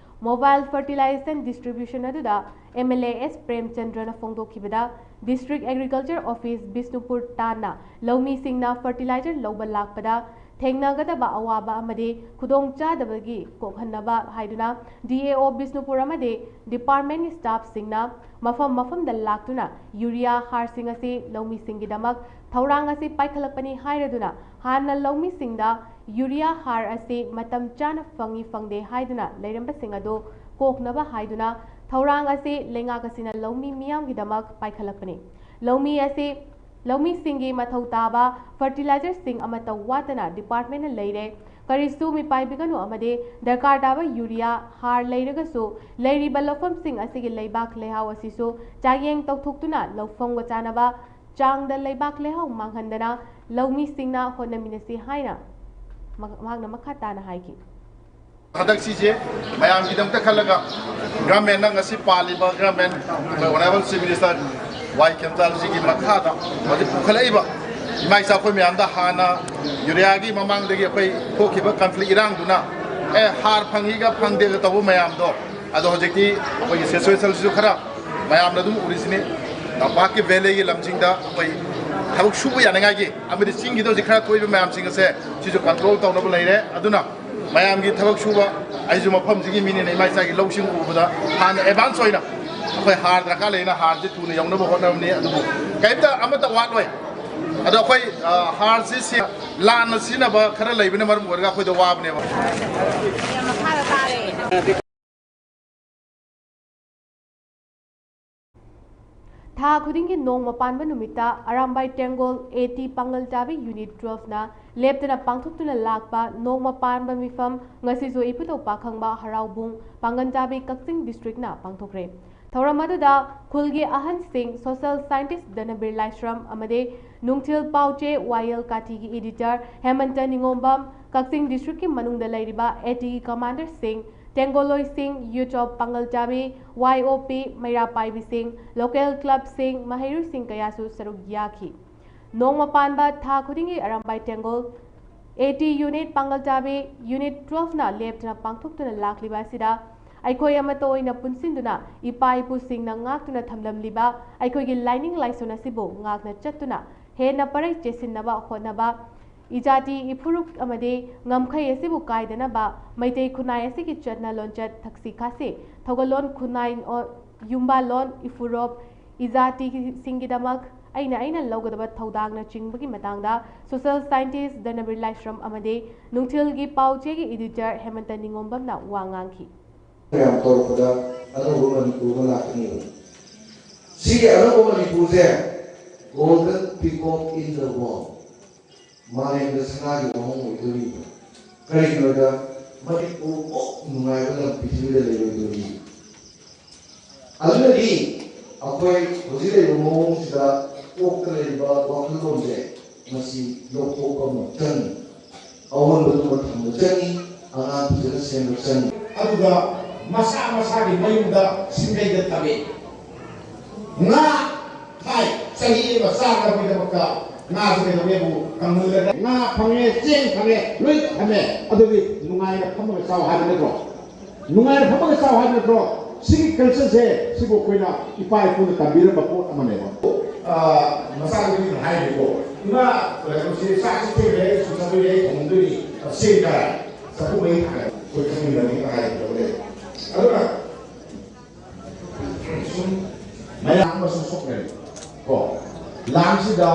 Mobile fertilization distribution ꯑꯗꯨꯗ M L A S ꯄ꯭ꯔꯦꯝꯆꯟꯗ꯭ꯔꯅ ꯐꯣꯡꯗꯣꯛꯈꯤꯕꯗ, District Agriculture Office Bishnupur ꯇꯥꯟꯅ ꯂꯧꯃꯤꯁꯤꯡꯅ fertilizer ꯂꯧꯕ ꯂꯥꯛꯄꯗ ꯊꯦꯡꯅꯒꯗꯕ ꯑꯋꯥꯕ ꯑꯃꯗꯤ ꯈꯨꯗꯣꯡꯆꯥꯗꯕꯒꯤ ꯀꯣꯛꯍꯟꯅꯕ ꯍꯥꯏꯗꯨꯅ D A O ꯕꯤꯁꯅꯨꯄꯨꯔ ꯑꯃꯗꯤ departmentꯒꯤ staffꯁꯤꯡꯅ ꯃꯐꯝ ꯃꯐꯝꯗ ꯂꯥꯛꯇꯨꯅ ꯌꯨꯔꯤꯌꯥ ꯍꯥꯔꯁꯤꯡ ꯑꯁꯤ ꯂꯧꯃꯤꯁꯤꯡꯒꯤꯗꯃꯛ ꯊꯧꯔꯥꯡ ꯑꯁꯤ ꯄꯥꯏꯈꯠꯂꯛꯄꯅꯤ ꯍꯥꯏꯔꯗꯨꯅ, ꯍꯥꯟꯅ ꯂꯧꯃꯤꯁꯤꯡꯗ ꯌꯨꯔꯤꯌꯥ ꯍꯥꯔ ꯑꯁꯤ ꯃꯇꯝ ꯆꯥꯅ ꯐꯪꯏ ꯐꯪꯗꯦ ꯍꯥꯏꯗꯨꯅ ꯂꯩꯔꯝꯕꯁꯤꯡ ꯑꯗꯨ ꯀꯣꯛꯅꯕ ꯍꯥꯏꯗꯨꯅ ꯊꯧꯔꯥꯡ ꯑꯁꯤ ꯂꯩꯉꯥꯛ ꯑꯁꯤꯅ ꯂꯧꯃꯤ ꯃꯤꯌꯥꯝꯒꯤꯗꯃꯛ ꯄꯥꯏꯈꯠꯂꯛꯄꯅꯤ꯫ ꯂꯧꯃꯤ ꯑꯁꯤ, ꯂꯧꯃꯤꯁꯤꯡꯒꯤ ꯃꯊꯧ ꯇꯥꯕ fertilizerꯁꯤꯡ ꯑꯃꯠꯇ ꯋꯥꯠꯇꯅ departmentꯅ ꯂꯩꯔꯦ꯫ ꯀꯔꯤꯁꯨ ꯃꯤꯄꯥꯏꯕꯤꯒꯅꯨ ꯑꯃꯗꯤ ꯗꯔꯀꯥꯔ ꯇꯥꯕ ꯌꯨꯔꯤꯌꯥ ꯍꯥꯔ ꯂꯩꯔꯒꯁꯨ ꯂꯩꯔꯤꯕ ꯂꯧꯐꯝꯁꯤꯡ ꯑꯁꯤꯒꯤ ꯂꯩꯕꯥꯛ ꯂꯩꯍꯥꯎ ꯑꯁꯤꯁꯨ ꯆꯥꯡꯌꯦꯡ ꯇꯧꯊꯣꯛꯇꯨꯅ ꯂꯧꯐꯝꯒ ꯆꯥꯟꯅꯕ ꯆꯥꯡꯗ ꯂꯩꯕꯥꯛ ꯂꯩꯍꯥꯎ ꯃꯥꯡꯍꯟꯗꯅ ꯂꯧꯃꯤꯁꯤꯡꯅ ꯍꯣꯠꯅꯃꯤꯟꯅꯁꯤ ꯍꯥꯏꯅ ꯃꯍꯥꯛꯅ ꯃꯈꯥ ꯇꯥꯅ ꯍꯥꯏꯈꯤ꯫ ꯍꯟꯗꯛ ꯁꯤꯁꯦ ꯃꯌꯥꯝꯒꯤꯗꯃꯛꯇ ꯈꯜꯂꯒ governmentꯅ ꯉꯁꯤ ꯄꯥꯜꯂꯤꯕ government, ꯑꯩꯈꯣꯏ Honourable Chief Minister ꯋꯥꯏ ꯈꯦꯝꯆꯥꯟꯁꯤꯒꯤ ꯃꯈꯥꯗ ꯍꯧꯖꯤꯛ ꯄꯨꯈꯠꯂꯛꯏꯕ ꯏꯃꯥ ꯏꯆꯥ ꯑꯩꯈꯣꯏ ꯃꯌꯥꯝꯗ ꯍꯥꯟꯅ ꯌꯨꯔꯤꯌꯥꯒꯤ ꯃꯃꯥꯡꯗꯒꯤ ꯑꯩꯈꯣꯏ ꯊꯣꯛꯈꯤꯕ conflict ꯏꯔꯥꯡꯗꯨꯅ ꯑꯦ ꯍꯥꯔ ꯐꯪꯉꯤꯒ ꯐꯪꯗꯦꯒ ꯇꯧꯕ ꯃꯌꯥꯝꯗꯣ, ꯑꯗꯣ ꯍꯧꯖꯤꯛꯇꯤ ꯑꯩꯈꯣꯏꯒꯤ situationꯁꯤꯁꯨ ꯈꯔ ꯃꯌꯥꯝꯅ ꯑꯗꯨꯝ ꯎꯔꯤꯁꯤꯅꯤ꯫ ꯇꯝꯄꯥꯛꯀꯤ valleyꯒꯤ ꯂꯝꯁꯤꯡꯗ ꯑꯩꯈꯣꯏ ꯊꯕꯛ ꯁꯨꯕ ꯌꯥꯅꯉꯥꯏꯒꯤ ꯑꯃꯗꯤ ꯆꯤꯡꯒꯤꯗ ꯍꯧꯖꯤꯛ ꯈꯔ ꯊꯣꯛꯏꯕ ꯃꯌꯥꯝꯁꯤꯡ ꯑꯁꯦ ꯁꯤꯁꯨ control ꯇꯧꯅꯕ ꯂꯩꯔꯦ꯫ ꯑꯗꯨꯅ ꯃꯌꯥꯝꯒꯤ ꯊꯕꯛ ꯁꯨꯕ, ꯑꯩꯁꯨ ꯃꯐꯝꯁꯤꯒꯤ ꯃꯤꯅꯤꯅ ꯏꯃꯥ ꯏꯆꯥꯒꯤ ꯂꯧꯁꯤꯡ ꯎꯕꯗ ꯍꯥꯟꯅ advance ꯑꯣꯏꯅ ꯑꯩꯈꯣꯏ ꯍꯥꯔ ꯗꯔꯀꯥꯔ ꯂꯩꯅ ꯍꯥꯔꯁꯤ ꯊꯨꯅ ꯌꯧꯅꯕ ꯍꯣꯠꯅꯕꯅꯤ꯫ ꯑꯗꯨꯕꯨ ꯀꯔꯤꯝꯇ ꯑꯃꯠꯇ ꯋꯥꯠꯂꯣꯏ꯫ ꯑꯗꯣ ꯑꯩꯈꯣꯏ, ꯑ, ꯍꯥꯔꯁꯤ ꯁꯤ-, ꯂꯥꯟꯅ ꯁꯤꯖꯤꯟꯅꯕ ꯈꯔ ꯂꯩꯕꯅ ꯃꯔꯝ ꯑꯣꯏꯔꯒ ꯑꯩꯈꯣꯏꯗ ꯋꯥꯕꯅꯦꯕ꯫ ꯊꯥ ꯈꯨꯗꯤꯡꯒꯤ ꯅꯣꯡꯃ ꯄꯥꯟꯕ ꯅꯨꯃꯤꯠꯇ ꯑꯔꯥꯝꯕꯥꯏ ꯇꯦꯡꯒꯣꯜ A T ꯄꯥꯡꯒꯜ ꯆꯥꯕꯤ unit twelveꯅ ꯂꯦꯞꯇꯅ ꯄꯥꯡꯊꯣꯛꯇꯨꯅ ꯂꯥꯛꯄ ꯅꯣꯡꯃ ꯄꯥꯟꯕ ꯃꯤꯐꯝ ꯉꯁꯤꯁꯨ ꯏꯕꯨꯙꯧ ꯄꯥꯈꯪꯕ ꯍꯔꯥꯎꯕꯨꯡ ꯄꯥꯡꯒꯜ ꯆꯥꯕꯤ ꯀꯛꯆꯤꯡ districtꯅ ꯄꯥꯡꯊꯣꯛꯈ꯭ꯔꯦ꯫ ꯊꯧꯔꯝ ꯑꯗꯨꯗ ꯈꯨꯜꯒꯤ ꯑꯍꯟꯁꯤꯡ, ꯁꯣꯁꯤꯌꯦꯜ ꯁꯥꯏꯟꯇꯤꯁ ꯙꯅꯕꯤꯔ ꯂꯥꯏꯁ꯭ꯔꯝ ꯑꯃꯗꯤ ꯅꯨꯡꯊꯤꯜ ꯄꯥꯎꯆꯦ ꯋꯥꯌꯦꯜ ꯀꯥꯊꯤꯒꯤ ꯏꯗꯤꯇꯔ ꯍꯦꯃꯟꯇ ꯅꯤꯉꯣꯝꯕꯝ, ꯀꯛꯆꯤꯡ ꯗꯤꯁꯇ꯭ꯔꯤꯛꯀꯤ ꯃꯅꯨꯡꯗ ꯂꯩꯔꯤꯕ ꯑꯦ ꯇꯤꯒꯤ ꯀꯃꯥꯟꯗꯔꯁꯤꯡ, ꯇꯦꯡꯒꯣꯂꯣꯏꯁꯤꯡ, ꯌꯨꯠ ꯑꯣꯐ ꯄꯥꯡꯒꯜꯆꯥꯕꯤ, ꯋꯥꯏ ꯑꯣ ꯄꯤ, ꯃꯩꯔꯥ ꯄꯥꯏꯕꯤꯁꯤꯡ, ꯂꯣꯀꯦꯜ ꯀ꯭ꯂꯕꯁꯤꯡ, ꯃꯍꯩꯔꯣꯏꯁꯤꯡ ꯀꯌꯥꯁꯨ ꯁꯔꯨꯛ ꯌꯥꯈꯤ꯫ ꯅꯣꯡꯃ ꯄꯥꯟꯕ ꯊꯥ ꯈꯨꯗꯤꯡꯒꯤ Arambai Tengol A T unit ꯄꯥꯡꯒꯜꯆꯥꯕꯤ ꯌꯨꯅꯤꯠ ꯇꯨꯋꯦꯜꯐꯅ ꯂꯦꯞꯇꯅ ꯄꯥꯡꯊꯣꯛꯇꯨꯅ ꯂꯥꯛꯂꯤꯕ ꯑꯁꯤꯗ ꯑꯩꯈꯣꯏ ꯑꯃꯠꯇ ꯑꯣꯏꯅ ꯄꯨꯟꯁꯤꯟꯗꯨꯅ ꯏꯄꯥ ꯏꯄꯨꯁꯤꯡꯅ ꯉꯥꯛꯇꯨꯅ ꯊꯝꯂꯝꯂꯤꯕ ꯑꯩꯈꯣꯏꯒꯤ ꯂꯥꯏꯅꯤꯡ ꯂꯥꯏꯁꯣꯟ ꯑꯁꯤꯕꯨ ꯉꯥꯛꯅ ꯆꯠꯇꯨꯅ ꯍꯦꯟꯅ ꯄꯔꯩ ꯆꯦꯁꯤꯟꯅꯕ ꯍꯣꯠꯅꯕ, ꯏꯖꯥꯇꯤ ꯏꯐꯨꯔꯨꯞ ꯑꯃꯗꯤ ꯉꯝꯈꯩ ꯑꯁꯤꯕꯨ ꯀꯥꯏꯗꯅꯕ ꯃꯩꯇꯩ ꯈꯨꯟꯅꯥꯏ ꯑꯁꯤꯒꯤ ꯆꯠꯅ ꯂꯣꯟꯆꯠ, ꯊꯛꯁꯤ ꯈꯥꯁꯤ, ꯊꯧꯒꯜꯂꯣꯟ, ꯈꯨꯟꯅꯥꯏ, ꯌꯨꯝꯕꯥꯜꯂꯣꯟ, ꯏꯐꯨꯔꯨꯞ, ꯏꯖꯥꯇꯤꯁꯤꯡꯒꯤꯗꯃꯛ ꯑꯩꯅ ꯑꯩꯅ ꯂꯧꯒꯗꯕ ꯊꯧꯗꯥꯡꯅꯆꯤꯡꯕꯒꯤ ꯃꯇꯥꯡꯗ ꯁꯣꯁꯤꯌꯦꯜ ꯁꯥꯏꯟꯇꯤꯁ ꯙꯅꯕꯤꯔ ꯂꯥꯏꯁ꯭ꯔꯝ ꯑꯃꯗꯤ ꯅꯨꯡꯊꯤꯜꯒꯤ ꯄꯥꯎꯆꯦꯒꯤ ꯏꯗꯤꯇꯔ ꯍꯦꯃꯟꯇ ꯅꯤꯉꯣꯝꯕꯝꯅ ꯋꯥ ꯉꯥꯡꯈꯤ꯫ ꯃꯌꯥꯝ ꯇꯧꯔꯛꯄꯗ ꯑꯅꯧꯕ ꯃꯅꯤꯄꯨꯔ ꯑꯃ ꯂꯥꯛꯀꯅꯦꯕ꯫ ꯁꯤꯒꯤ ꯑꯅꯧꯕ ꯃꯅꯤꯄꯨꯔꯁꯦ Golden Peacock in the World, ꯃꯥꯂꯦꯝꯗ ꯁꯅꯥꯒꯤ ꯋꯥꯍꯣꯡ ꯑꯣꯏꯗꯣꯔꯤꯕ꯫ ꯀꯔꯤꯒꯤꯅꯣꯗ ꯃꯅꯤꯄꯨꯔ ꯃꯨꯛ ꯅꯨꯡꯉꯥꯏꯕ ꯂꯝ ꯄ꯭ꯔꯤꯊꯤꯕꯤꯗ ꯂꯩꯔꯣꯏꯗꯣꯔꯤ꯫ ꯑꯗꯨꯅꯗꯤ ꯑꯩꯈꯣꯏ ꯍꯧꯖꯤꯛ ꯂꯩꯔꯤꯕ ꯃꯑꯣꯡꯁꯤꯗ ꯀꯣꯛꯇ ꯂꯩꯔꯤꯕ ꯋꯥꯈꯜꯂꯣꯟꯁꯦ ꯃꯁꯤ ꯂꯧꯊꯣꯛꯄ ꯑꯃ ꯆꯪꯉꯤ꯫ ꯑꯑꯣꯟꯕꯗꯨ ꯃꯊꯪꯗ ꯆꯪꯉꯤ꯫ ꯑꯉꯥꯡ ꯐꯖꯅ ꯁꯦꯝꯕ ꯆꯪꯉꯤ꯫ ꯑꯗꯨꯒ ꯃꯁꯥ ꯃꯁꯥꯒꯤ ꯃꯌꯨꯝꯗ ꯁꯤꯡꯒꯩꯗ ꯊꯝꯃꯤ꯫ ꯉꯥ ꯊꯥꯏ, ꯆꯍꯤ ꯑꯃ ꯆꯥꯅꯕꯒꯤꯗꯃꯛꯇ ꯉꯥꯁꯦ ꯀꯩꯗꯧꯒꯦꯕꯨ ꯀꯪꯍꯜꯂꯒ ꯉꯥ ꯐꯪꯉꯦ, ꯆꯦꯡ ꯐꯪꯉꯦ, ꯂꯣꯏ ꯊꯝꯃꯦ꯫ ꯑꯗꯨꯗꯤ ꯅꯨꯡꯉꯥꯏꯅ ꯐꯝꯃꯒ ꯆꯥꯎ ꯍꯥꯏꯕ ꯅꯠꯇ꯭ꯔꯣ? ꯅꯨꯡꯉꯥꯏꯅ ꯐꯝꯃꯒ ꯆꯥꯎ ꯍꯥꯏꯕ ꯅꯠꯇ꯭ꯔꯣ? ꯁꯤꯒꯤ ꯀꯜꯆꯔꯁꯦ, ꯁꯤꯕꯨ ꯑꯩꯈꯣꯏꯅ ꯏꯄꯥ ꯏꯄꯨꯅ ꯇꯝꯕꯤꯔꯝꯕ ꯄꯣꯠ ꯑꯃꯅꯦꯕ꯫ ꯑ, ꯃꯆꯥꯅꯨꯄꯤꯅ ꯍꯥꯏꯔꯤꯀꯣ, "ꯏꯃꯥ, ꯀꯩꯅꯣꯁꯦ, ꯆꯥꯛꯁꯦ ꯊꯦꯡꯉꯦ, ꯑꯩ ꯁꯨꯝ ꯆꯠꯄ ꯌꯥꯏ, ꯊꯣꯡꯗꯣꯏꯅꯤ, ꯆꯦꯡ ꯀꯥꯏ ꯆꯐꯨ ꯃꯩ ꯊꯥꯡꯒꯠ-, ꯑꯩꯈꯣꯏ ꯈꯪꯃꯤꯟꯅꯕꯅꯤ" ꯍꯥꯏꯔꯤꯕ ꯂꯩ꯫ ꯑꯗꯨꯅ ꯁꯨꯝ ꯃꯌꯥꯝ ꯑꯃꯁꯨ ꯁꯣꯛꯅꯔꯤ꯫ ꯀꯣ, ꯂꯥꯟꯁꯤꯗ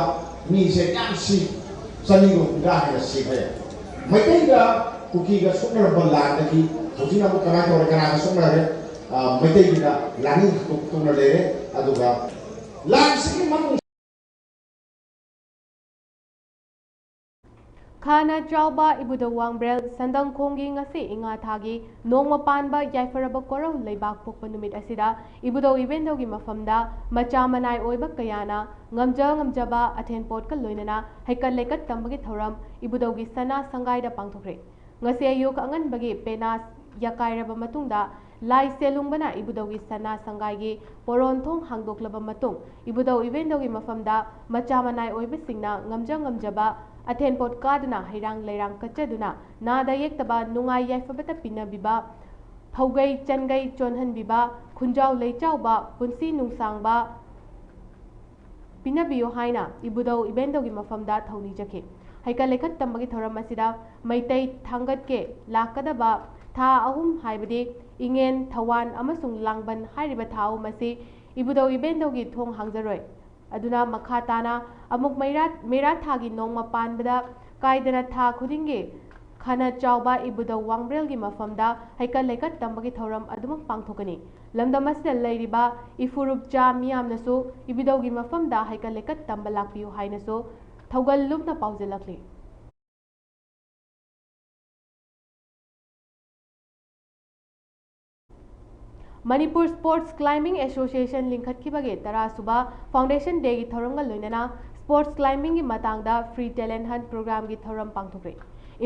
ꯃꯤꯁꯦ ꯌꯥꯝ ꯁꯤ, ꯆꯅꯤꯒ ꯍꯨꯝꯐꯨꯇꯔꯥ ꯍꯦꯟꯅ ꯁꯤꯈ꯭ꯔꯦ꯫ ꯃꯩꯇꯩꯒ ꯀꯨꯀꯤꯒ ꯁꯣꯛꯅꯔꯝꯕ ꯂꯥꯟꯗꯒꯤ ꯍꯧꯖꯤꯛꯅ ꯑꯃꯨꯛ ꯀꯃꯥꯏꯅ ꯇꯧꯔꯦ, ꯀꯅꯥꯒ ꯁꯣꯛꯅꯔꯒꯦ? ꯑ, ꯃꯩꯇꯩꯒꯤꯅ ꯂꯥꯟꯃꯤ ꯍꯥꯠꯇꯣꯛꯇꯨꯅ ꯂꯩꯔꯦ꯫ ꯑꯗꯨꯒ ꯂꯥꯟꯁꯤꯒꯤ ꯃꯅꯨꯡ ꯈꯥꯅ ꯆꯥꯎꯕ ꯏꯕꯨꯙꯧ ꯋꯥꯡꯕ꯭ꯔꯦꯜ ꯁꯟꯗꯪꯈꯣꯡꯒꯤ ꯉꯁꯤ ꯏꯉꯥ ꯊꯥꯒꯤ ꯅꯣꯡꯃ ꯄꯥꯟꯕ ꯌꯥꯏꯐꯔꯕ ꯀꯣꯔꯧ ꯂꯩꯕꯥꯛ ꯄꯣꯛꯄ ꯅꯨꯃꯤꯠ ꯑꯁꯤꯗ ꯏꯕꯨꯙꯧ ꯏꯕꯦꯟꯗꯧꯒꯤ ꯃꯐꯝꯗ ꯃꯆꯥ ꯃꯅꯥꯏ ꯑꯣꯏꯕ ꯀꯌꯥꯅ ꯉꯝꯖ ꯉꯝꯖꯕ ꯑꯊꯦꯟꯄꯣꯠꯀ ꯂꯣꯏꯅꯅ ꯍꯩꯀꯠ ꯂꯩꯀꯠ ꯇꯝꯕꯒꯤ ꯊꯧꯔꯝ ꯏꯕꯨꯙꯧꯒꯤ ꯁꯅꯥ ꯁꯪꯒꯥꯏꯗ ꯄꯥꯡꯊꯣꯛꯈ꯭ꯔꯦ꯫ ꯉꯁꯤ ꯑꯌꯨꯛ ꯑꯉꯟꯕꯒꯤ ꯄꯦꯅꯥ ꯌꯥꯀꯥꯏꯔꯕ ꯃꯇꯨꯡꯗ ꯂꯥꯏ ꯁꯦꯂꯨꯡꯕꯅ ꯏꯕꯨꯙꯧꯒꯤ ꯁꯅꯥ ꯁꯪꯒꯥꯏꯒꯤ ꯄꯣꯔꯣꯟ ꯊꯣꯡ ꯍꯥꯡꯗꯣꯛꯂꯕ ꯃꯇꯨꯡ ꯏꯕꯨꯙꯧ ꯏꯕꯦꯟꯗꯧꯒꯤ ꯃꯐꯝꯗ ꯃꯆꯥ ꯃꯅꯥꯏ ꯑꯣꯏꯕꯁꯤꯡꯅ ꯉꯝꯖ ꯉꯝꯖꯕ ꯑꯊꯦꯟꯄꯣꯠ ꯀꯥꯗꯨꯅ ꯍꯩꯔꯥꯡ ꯂꯩꯔꯥꯡ ꯀꯠꯆꯗꯨꯅ ꯅꯥꯗ ꯌꯦꯛꯇꯕ ꯅꯨꯡꯉꯥꯏ ꯌꯥꯏꯐꯕꯇ ꯄꯤꯅꯕꯤꯕ, ꯐꯧꯒꯩ ꯆꯟꯒꯩ ꯆꯣꯟꯍꯟꯕꯤꯕ, ꯈꯨꯟꯖꯥꯎ ꯂꯩꯆꯥꯎꯕ, ꯄꯨꯟꯁꯤ ꯅꯨꯡꯁꯥꯡꯕ ꯄꯤꯅꯕꯤꯌꯨ ꯍꯥꯏꯅ ꯏꯕꯨꯙꯧ ꯏꯕꯦꯟꯗꯧꯒꯤ ꯃꯐꯝꯗ ꯊꯧꯅꯤꯖꯈꯤ꯫ ꯍꯩꯀꯠ ꯂꯩꯀꯠ ꯇꯝꯕꯒꯤ ꯊꯧꯔꯝ ꯑꯁꯤꯗ ꯃꯩꯇꯩ ꯊꯥꯡꯒꯠꯀꯦ ꯂꯥꯛꯀꯗꯕ ꯊꯥ ꯑꯍꯨꯝ, ꯍꯥꯏꯕꯗꯤ ꯏꯉꯦꯟ, ꯊꯧꯋꯥꯟ ꯑꯃꯁꯨꯡ ꯂꯥꯡꯕꯟ ꯍꯥꯏꯔꯤꯕ ꯊꯥ ꯑꯍꯨꯝ ꯑꯁꯤ ꯏꯕꯨꯙꯧ ꯏꯕꯦꯟꯗꯧꯒꯤ ꯊꯣꯡ ꯍꯥꯡꯖꯔꯣꯏ꯫ ꯑꯗꯨꯅ ꯃꯈꯥ ꯇꯥꯅ ꯑꯃꯨꯛ ꯃꯩꯔꯥ, ꯃꯩꯔꯥ ꯊꯥꯒꯤ ꯅꯣꯡꯃ ꯄꯥꯟꯕꯗ ꯀꯥꯏꯗꯅ ꯊꯥ ꯈꯨꯗꯤꯡꯒꯤ ꯈꯅ ꯆꯥꯎꯕ ꯏꯕꯨꯙꯧ ꯋꯥꯡꯕ꯭ꯔꯦꯜꯒꯤ ꯃꯐꯝꯗ ꯍꯩꯀꯠ ꯂꯩꯀꯠ ꯇꯝꯕꯒꯤ ꯊꯧꯔꯝ ꯑꯗꯨꯃꯛ ꯄꯥꯡꯊꯣꯛꯀꯅꯤ꯫ ꯂꯝꯗꯝ ꯑꯁꯤꯗ ꯂꯩꯔꯤꯕ ꯏꯐꯨꯔꯨꯞꯆꯥ ꯃꯤꯌꯥꯝꯅꯁꯨ ꯏꯕꯨꯙꯧꯒꯤ ꯃꯐꯝꯗ ꯍꯩꯀꯠ ꯂꯩꯀꯠ ꯇꯝꯕ ꯂꯥꯛꯄꯤꯌꯨ ꯍꯥꯏꯅꯁꯨ ꯊꯧꯒꯜ ꯂꯨꯞꯅ ꯄꯥꯎꯖꯦꯜꯂꯛꯂꯤ꯫ ꯃꯅꯤꯄꯨꯔ ꯁ꯭ꯄꯣꯔꯠꯁ ꯀ꯭ꯂꯥꯏꯝꯕꯤꯡ ꯑꯦꯁꯣꯁꯤꯌꯦꯁꯟ ꯂꯤꯡꯈꯠꯈꯤꯕꯒꯤ ꯇꯔꯥ ꯁꯨꯕ ꯐꯥꯎꯟꯗꯦꯁꯟ ꯗꯦꯒꯤ ꯊꯧꯔꯝꯒ ꯂꯣꯏꯅꯅ ꯁ꯭ꯄꯣꯔꯠꯁ ꯀ꯭ꯂꯥꯏꯝꯕꯤꯡꯒꯤ ꯃꯇꯥꯡꯗ ꯐ꯭ꯔꯤ ꯇꯦꯂꯦꯟꯠ ꯍꯟꯠ ꯄ꯭ꯔꯣꯒ꯭ꯔꯥꯝꯒꯤ ꯊꯧꯔꯝ ꯄꯥꯡꯊꯣꯛꯈ꯭ꯔꯦ꯫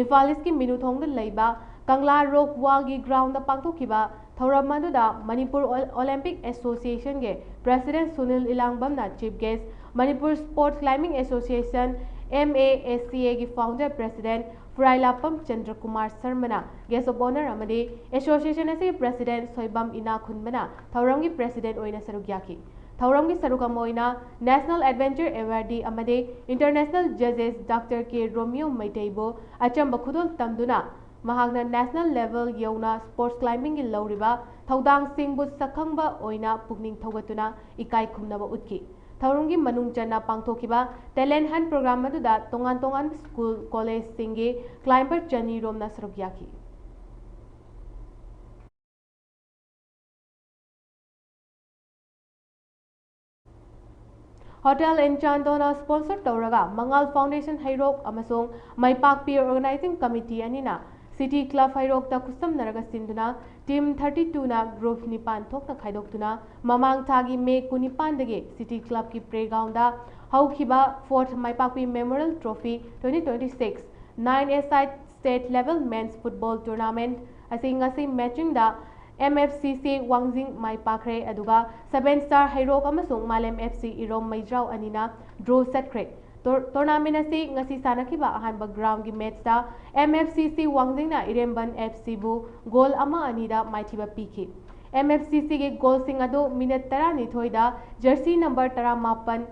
ꯏꯝꯐꯥꯜ ꯏꯁꯀꯤ ꯃꯤꯅꯨꯊꯣꯡꯗ ꯂꯩꯕ ꯀꯪꯂꯥ ꯔꯣꯛ ꯋꯥꯜꯒꯤ ꯒ꯭ꯔꯥꯎꯟꯗ ꯄꯥꯡꯊꯣꯛꯈꯤꯕ ꯊꯧꯔꯝ ꯑꯗꯨꯗ ꯃꯅꯤꯄꯨꯔ ꯑꯣꯜ-, ꯑꯣꯂꯦꯝꯄꯤꯛ ꯑꯦꯁꯣꯁꯤꯌꯦꯁꯟꯒꯤ ꯄ꯭ꯔꯦꯁꯤꯗꯦꯟꯠ ꯁꯨꯅꯤꯜ ꯏꯂꯥꯡꯕꯝꯅ chief guest, Manipur sports climbing association, M A S C ꯑꯦꯒꯤ ꯐꯥꯎꯟꯗꯔ ꯄ꯭ꯔꯦꯁꯤꯗꯦꯟꯠ ꯐꯨꯔꯥꯏꯂꯥꯞꯄꯝ ꯆꯟꯗ꯭ꯔꯀꯨꯃꯥꯔ ꯁꯔꯃꯅ ꯒꯦꯁ꯭ꯠ ꯑꯣꯐ ꯑꯣꯅꯔ ꯑꯃꯗꯤ ꯑꯦꯁꯣꯁꯤꯌꯦꯁꯟ ꯑꯁꯤꯒꯤ ꯄ꯭ꯔꯦꯁꯤꯗꯦꯟꯠ ꯁꯣꯏꯕꯝ ꯏꯅꯥꯈꯨꯟꯕꯅ ꯊꯧꯔꯝꯒꯤ ꯄ꯭ꯔꯦꯁꯤꯗꯦꯟꯠ ꯑꯣꯏꯅ ꯁꯔꯨꯛ ꯌꯥꯈꯤ꯫ ꯊꯧꯔꯝꯒꯤ ꯁꯔꯨꯛ ꯑꯃ ꯑꯣꯏꯅ ꯅꯦꯁꯅꯦꯜ ꯑꯦꯗꯚꯦꯟꯆꯔ ꯑꯦꯋꯥꯔꯗꯤ ꯑꯃꯗꯤ ꯏꯟꯇꯔꯅꯦꯁꯅꯦꯜ ꯖꯖꯦꯁ ꯗꯥꯛꯇꯔ ꯀꯦ ꯔꯣꯃꯤꯌꯣ ꯃꯩꯇꯩꯕꯨ ꯑꯆꯝꯕ ꯈꯨꯗꯣꯜ ꯇꯝꯗꯨꯅ ꯃꯍꯥꯛꯅ ꯅꯦꯁꯅꯦꯜ ꯂꯦꯚꯦꯜ ꯌꯧꯅ ꯁ꯭ꯄꯣꯔꯠꯁ ꯀ꯭ꯂꯥꯏꯝꯕꯤꯡꯒꯤ ꯂꯧꯔꯤꯕ ꯊꯧꯗꯥꯡꯁꯤꯡꯕꯨ ꯁꯛꯈꯪꯕ ꯑꯣꯏꯅ ꯄꯨꯛꯅꯤꯡ ꯊꯧꯒꯠꯇꯨꯅ ꯏꯀꯥꯏ ꯈꯨꯝꯅꯕ ꯎꯠꯈꯤ꯫ ꯊꯧꯔꯝꯒꯤ ꯃꯅꯨꯡ ꯆꯟꯅ ꯄꯥꯡꯊꯣꯛꯈꯤꯕ ꯇꯦꯂꯦꯟꯠ ꯍꯟꯠ ꯄ꯭ꯔꯣꯒ꯭ꯔꯥꯝ ꯑꯗꯨꯗ ꯇꯣꯉꯥꯟ ꯇꯣꯉꯥꯟꯕ ꯁ꯭ꯀꯨꯜ, ꯀꯣꯂꯦꯖꯁꯤꯡꯒꯤ ꯀ꯭ꯂꯥꯏꯝꯕꯔ ꯆꯅꯤ ꯔꯣꯝꯅ ꯁꯔꯨꯛ ꯌꯥꯈꯤ꯫ Hotel Enchanto ꯅ sponsor ꯇꯧꯔꯒ ꯃꯉꯥꯜ Foundation ꯍꯩꯔꯣꯛ ꯑꯃꯁꯨꯡ ꯃꯥꯏꯄꯥꯛꯄꯤ Organizing Committee ꯑꯅꯤꯅ City Club ꯍꯩꯔꯣꯛꯇ ꯈꯨꯠꯁꯝꯅꯔꯒ ꯁꯤꯟꯗꯨꯅ Team thirty two ꯅ group ꯅꯤꯄꯥꯟ ꯊꯣꯛꯅ ꯈꯥꯏꯗꯣꯛꯇꯨꯅ ꯃꯃꯥꯡ ꯊꯥꯒꯤ ꯃꯦ ꯀꯨꯟꯅꯤꯄꯥꯟꯗꯒꯤ City Club ꯀꯤ playground ꯗ ꯍꯧꯈꯤꯕ Fourth ꯃꯥꯏꯄꯥꯛꯄꯤ Memorial Trophy twenty twenty six nine a side state level men's football tournament ꯑꯁꯤ ꯉꯁꯤ matching ꯗ M F C C ꯋꯥꯡꯖꯤꯡ ꯃꯥꯏ ꯄꯥꯛꯈ꯭ꯔꯦ꯫ ꯑꯗꯨꯒ Seven Star ꯍꯩꯔꯣꯛ ꯑꯃꯁꯨꯡ ꯃꯥꯂꯦꯝ F C ꯏꯔꯣꯝ ꯃꯩꯖ꯭ꯔꯥꯎ ꯑꯅꯤꯅ draw ꯆꯠꯈ꯭ꯔꯦ꯫ Tour-, tournament ꯑꯁꯤ ꯉꯁꯤ ꯁꯥꯟꯅꯈꯤꯕ ꯑꯍꯥꯟꯕ ground ꯒꯤ match ꯇ M F C C ꯋꯥꯡꯖꯤꯡꯅ ꯏꯔꯦꯝꯕꯟ F C ꯕꯨ goal ꯑꯃ ꯑꯅꯤꯗ ꯃꯥꯏꯊꯤꯕ ꯄꯤꯈꯤ꯫ M F C C ꯒꯤ goal ꯁꯤꯡ ꯑꯗꯨ minute ꯇꯔꯥꯅꯤꯊꯣꯏꯗ jersey number ꯇꯔꯥꯃꯥꯄꯟ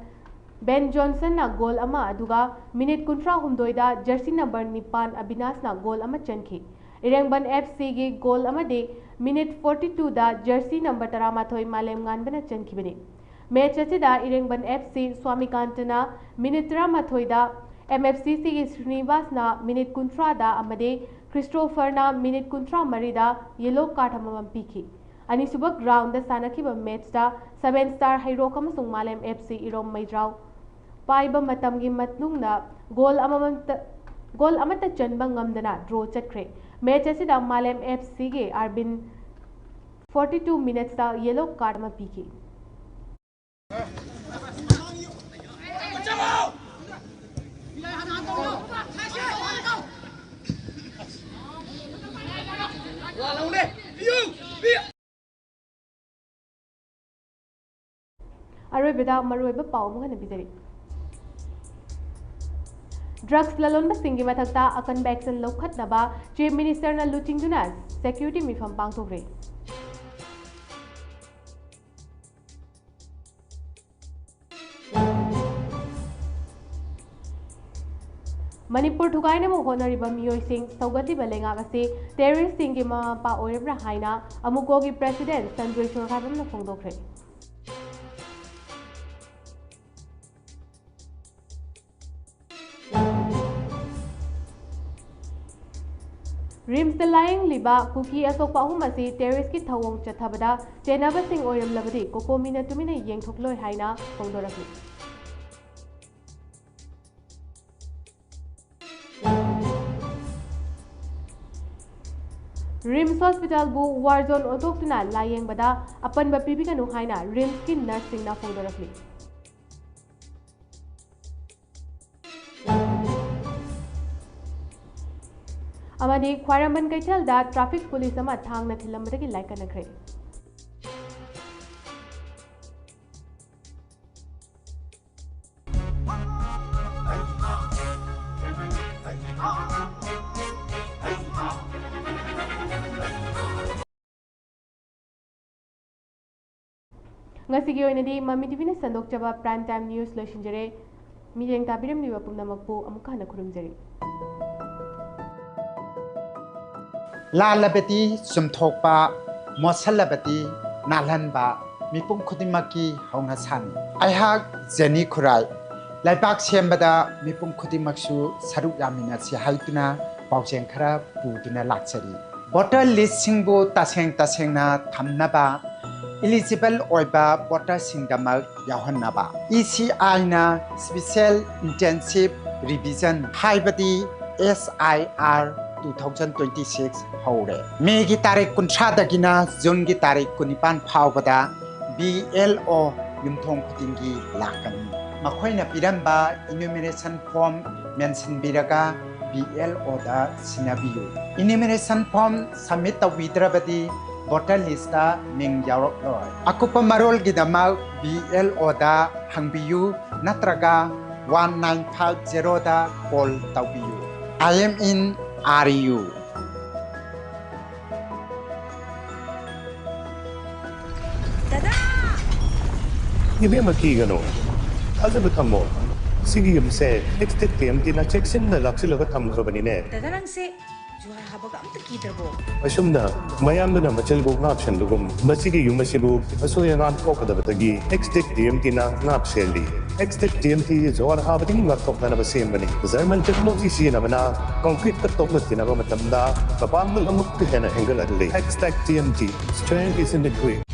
Ben Johnson ꯅ goal ꯑꯃ, ꯑꯗꯨꯒ minute ꯀꯨꯟꯊ꯭ꯔꯥꯍꯨꯝꯗꯣꯏꯗ jersey number ꯅꯤꯄꯥꯟ ꯑꯕꯤꯅꯥꯁꯅ goal ꯑꯃ ꯆꯟꯈꯤ꯫ ꯏꯔꯦꯡꯕꯟ F C ꯒꯤ goal ꯑꯃꯗꯤ minute forty two ꯗ jersey number ꯇꯔꯥꯃꯥꯊꯣꯏ ꯃꯥꯂꯦꯝꯉꯥꯟꯕꯅ ꯆꯟꯈꯤꯕꯅꯤ꯫ Match ꯑꯁꯤꯗ ꯏꯔꯦꯡꯕꯟ F C ꯁ꯭ꯋꯥꯃꯤꯀꯥꯟꯇꯅ minute ꯇꯔꯥꯃꯥꯊꯣꯏꯗ, M F C C ꯒꯤ ꯁ꯭ꯔꯤꯅꯤꯕꯥꯁꯅ minute ꯀꯨꯟꯊ꯭ꯔꯥꯗ ꯑꯃꯗꯤ ꯈ꯭ꯔꯤꯁꯇꯣꯐꯔꯅ minute ꯀꯨꯟꯊ꯭ꯔꯥ ꯃꯔꯤꯗ yellow card ꯑꯃꯃꯝ ꯄꯤꯈꯤ꯫ ꯑꯅꯤꯁꯨꯕ ground ꯗ ꯁꯥꯟꯅꯈꯤꯕ match ꯇ Seven Star ꯍꯩꯔꯣꯛ ꯑꯃꯁꯨꯡ ꯃꯥꯂꯦꯝ F C ꯏꯔꯣꯝ ꯃꯩꯖ꯭ꯔꯥꯎ ꯄꯥꯏꯕ ꯃꯇꯝꯒꯤ ꯃꯅꯨꯡꯗ goal ꯑꯃꯃꯝꯇ, goal ꯑꯃꯠꯇ ꯆꯟꯕ ꯉꯝꯗꯅ draw ꯆꯠꯈ꯭ꯔꯦ꯫ Match ꯑꯁꯤꯗ ꯃꯥꯂꯦꯝ F C ꯒꯤ ꯑꯥꯔꯕꯤꯟ forty two minutes ꯇ yellow card ꯑꯃ ꯄꯤꯈꯤ꯫ ꯑꯔꯣꯏꯕꯗ ꯃꯔꯨꯑꯣꯏꯕ ꯄꯥꯎ ꯑꯃꯨꯛ ꯍꯟꯅ ꯄꯤꯖꯔꯤ꯫ Drugs ꯂꯂꯣꯟꯕꯁꯤꯡꯒꯤ ꯃꯊꯛꯇ ꯑꯀꯟꯕ action ꯂꯧꯈꯠꯅꯕ Chief Minister ꯅ ꯂꯨꯆꯤꯡꯗꯨꯅ security ꯃꯤꯐꯝ ꯄꯥꯡꯊꯣꯛꯈ꯭ꯔꯦ꯫ ꯃꯅꯤꯄꯨꯔ ꯊꯨꯒꯥꯏꯅꯕ ꯍꯣꯠꯅꯔꯤꯕ ꯃꯤꯑꯣꯏꯁꯤꯡ ꯁꯧꯒꯠꯂꯤꯕ ꯂꯩꯉꯥꯛ ꯑꯁꯤ terrorist ꯁꯤꯡꯒꯤ ꯃꯃꯥ ꯃꯄꯥ ꯑꯣꯏꯔꯕ꯭ꯔꯥ ꯍꯥꯏꯅ ꯑꯃꯨꯀꯣꯒꯤ President ꯁꯟꯖꯣꯏ ꯁꯣꯔꯈꯥꯕꯝꯅ ꯐꯣꯡꯗꯣꯛꯈ꯭ꯔꯦ꯫ ꯔꯤꯝꯁꯇ ꯂꯥꯌꯦꯡꯂꯤꯕ ꯀꯨꯀꯤ ꯑꯁꯣꯛꯄ ꯑꯍꯨꯝ ꯑꯁꯤ terrorist ꯀꯤ ꯊꯧꯑꯣꯡ ꯆꯠꯊꯕꯗ ꯆꯦꯟꯅꯕꯁꯤꯡ ꯑꯣꯏꯔꯝꯂꯕꯗꯤ ꯀꯣꯀꯣꯃꯤꯅ ꯇꯨꯃꯤꯟꯅ ꯌꯦꯡꯊꯣꯛꯂꯣꯏ ꯍꯥꯏꯅ ꯐꯣꯡꯗꯣꯔꯛꯂꯤ꯫ ꯔꯤꯝꯁ ꯍꯣꯁꯄꯤꯇꯥꯜꯕꯨ ꯋꯥꯔ ꯖꯣꯟ ꯑꯣꯟꯊꯣꯛꯇꯨꯅ ꯂꯥꯌꯦꯡꯕꯗ ꯑꯄꯟꯕ ꯄꯤꯕꯤꯒꯅꯨ ꯍꯥꯏꯅ ꯔꯤꯝꯁꯀꯤ ꯅꯔꯁꯁꯤꯡꯅ ꯐꯣꯡꯗꯣꯔꯛꯂꯤ꯫ ꯑꯃꯗꯤ ꯈ꯭ꯋꯥꯏꯔꯝꯕꯟ ꯀꯩꯊꯦꯜꯗ ꯇ꯭ꯔꯥꯐꯤꯛ ꯄꯨꯂꯤꯁ ꯑꯃ ꯊꯥꯡꯅ ꯊꯤꯜꯂꯝꯕꯗꯒꯤ ꯂꯥꯏꯀꯠꯅꯈ꯭ꯔꯦ꯫ ꯉꯁꯤꯒꯤ ꯑꯣꯏꯅꯗꯤ ꯃꯃꯤ ꯇꯤꯚꯤꯅ ꯁꯟꯗꯣꯛꯆꯕ Prime Time News ꯂꯣꯏꯁꯤꯟꯖꯔꯦ꯫ ꯃꯤꯠꯌꯦꯡ ꯇꯥꯕꯤꯔꯝꯂꯤꯕ ꯄꯨꯝꯅꯃꯛꯄꯨ ꯑꯃꯨꯛ ꯍꯟꯅ ꯈꯨꯔꯨꯝꯖꯔꯤ꯫ ꯂꯥꯜꯂꯕꯗꯤ ꯆꯨꯝꯊꯣꯛꯄ, ꯃꯣꯠꯁꯜꯂꯕꯗꯤ ꯅꯥꯜꯍꯟꯕ, ꯃꯤꯄꯨꯝ ꯈꯨꯗꯤꯡꯃꯛꯀꯤ ꯍꯧꯅꯁꯥꯅꯤ꯫ ꯑꯩꯍꯥꯛ ꯖꯦꯅꯤ ꯈꯨꯔꯥꯏ, ꯂꯩꯕꯥꯛ ꯁꯦꯝꯕꯗ ꯃꯤꯄꯨꯝ ꯈꯨꯗꯤꯡꯃꯛꯁꯨ ꯁꯔꯨꯛ ꯌꯥꯃꯤꯟꯅꯁꯤ ꯍꯥꯏꯗꯨꯅ ꯄꯥꯎꯖꯦꯜ ꯈꯔ ꯄꯨꯗꯨꯅ ꯂꯥꯛꯆꯔꯤ꯫ ꯚꯣꯇꯔ ꯂꯤꯁꯁꯤꯡꯕꯨ ꯇꯁꯦꯡ ꯇꯁꯦꯡꯅ ꯊꯝꯅꯕ, ꯏꯂꯤꯖꯤꯕꯜ ꯑꯣꯏꯕ ꯚꯣꯇꯔꯁꯤꯡꯗꯃꯛ ꯌꯥꯎꯍꯟꯅꯕ ꯏ ꯁꯤ ꯑꯥꯏꯅ Special Intensive Revision ꯍꯥꯏꯕꯗꯤ S I R two thousand twenty-six ꯍꯧꯔꯦ꯫ ꯃꯦꯒꯤ ꯇꯥꯔꯤꯛ ꯀꯨꯟꯊ꯭ꯔꯥꯗꯒꯤꯅ ꯖꯨꯟꯒꯤ ꯇꯥꯔꯤꯛ ꯀꯨꯟꯅꯤꯄꯥꯟ ꯐꯥꯎꯕꯗ B L O ꯌꯨꯝꯊꯣꯡ ꯈꯨꯗꯤꯡꯒꯤ ꯂꯥꯛꯀꯅꯤ꯫ ꯃꯈꯣꯏꯅ ꯄꯤꯔꯝꯕ enumeration form ꯃꯦꯟꯁꯤꯟꯕꯤꯔꯒ B L O ꯗ ꯁꯤꯟꯅꯕꯤꯌꯨ꯫ Enumeration form submit ꯇꯧꯕꯤꯗ꯭ꯔꯕꯗꯤ voter list ꯇ ꯃꯤꯡ ꯌꯥꯎꯔꯛꯂꯣꯏ꯫ ꯑꯀꯨꯞꯄ ꯃꯔꯣꯜꯒꯤꯗꯃꯛ B L O ꯗ ꯍꯪꯕꯤꯌꯨ ꯅꯠꯇ꯭ꯔꯒ one nine five zero ꯗ call ꯇꯧꯕꯤꯌꯨ꯫ I am in R U꯫ ꯗꯗꯥ! ꯏꯕꯦꯝꯃ, ꯀꯤꯒꯅꯨ꯫ ꯊꯥꯖꯕ ꯊꯝꯃꯣ꯫ ꯁꯤꯒꯤ ꯌꯨꯝꯁꯦ Extech T M T ꯅ ꯆꯦꯛꯁꯤꯟꯅ ꯂꯥꯛꯁꯤꯜꯂꯒ ꯊꯝꯈ꯭ꯔꯕꯅꯤꯅꯦ꯫ ꯗꯗꯥ, ꯅꯪꯁꯦ ꯖꯨꯍꯥꯔ ꯍꯥꯕꯒ ꯑꯝꯇ ꯀꯤꯗ꯭ꯔꯕꯣ? ꯑꯁꯨꯝꯅ ꯃꯌꯥꯝꯗꯨꯅ ꯃꯆꯤꯜꯕꯨ ꯉꯥꯛꯁꯦꯟꯕꯒꯨꯝ, ꯃꯁꯤꯒꯤ ꯌꯨꯝ ꯑꯁꯤꯕꯨ ꯑꯁꯣꯏ ꯑꯉꯥꯝ ꯊꯣꯛꯀꯗꯕꯗꯒꯤ Extech T M T ꯅ ꯉꯥꯛ ꯁꯦꯜꯂꯤ꯫ Extech T M T ꯖꯨꯍꯥꯔ ꯍꯥꯕꯗꯒꯤ ꯉꯥꯛꯊꯣꯛꯅꯅꯕ ꯁꯦꯝꯕꯅꯤ꯫ German technology ꯁꯤꯖꯤꯟꯅꯕꯅ concrete ꯇ ꯇꯣꯛꯅ ꯇꯤꯟꯅꯕ ꯃꯇꯝꯗ ꯃꯄꯥꯡꯒꯜ ꯑꯃꯨꯛꯀ ꯍꯦꯟꯅ ꯍꯦꯟꯒꯠꯍꯜꯂꯤ꯫ Extech T M T, strength is in the grit.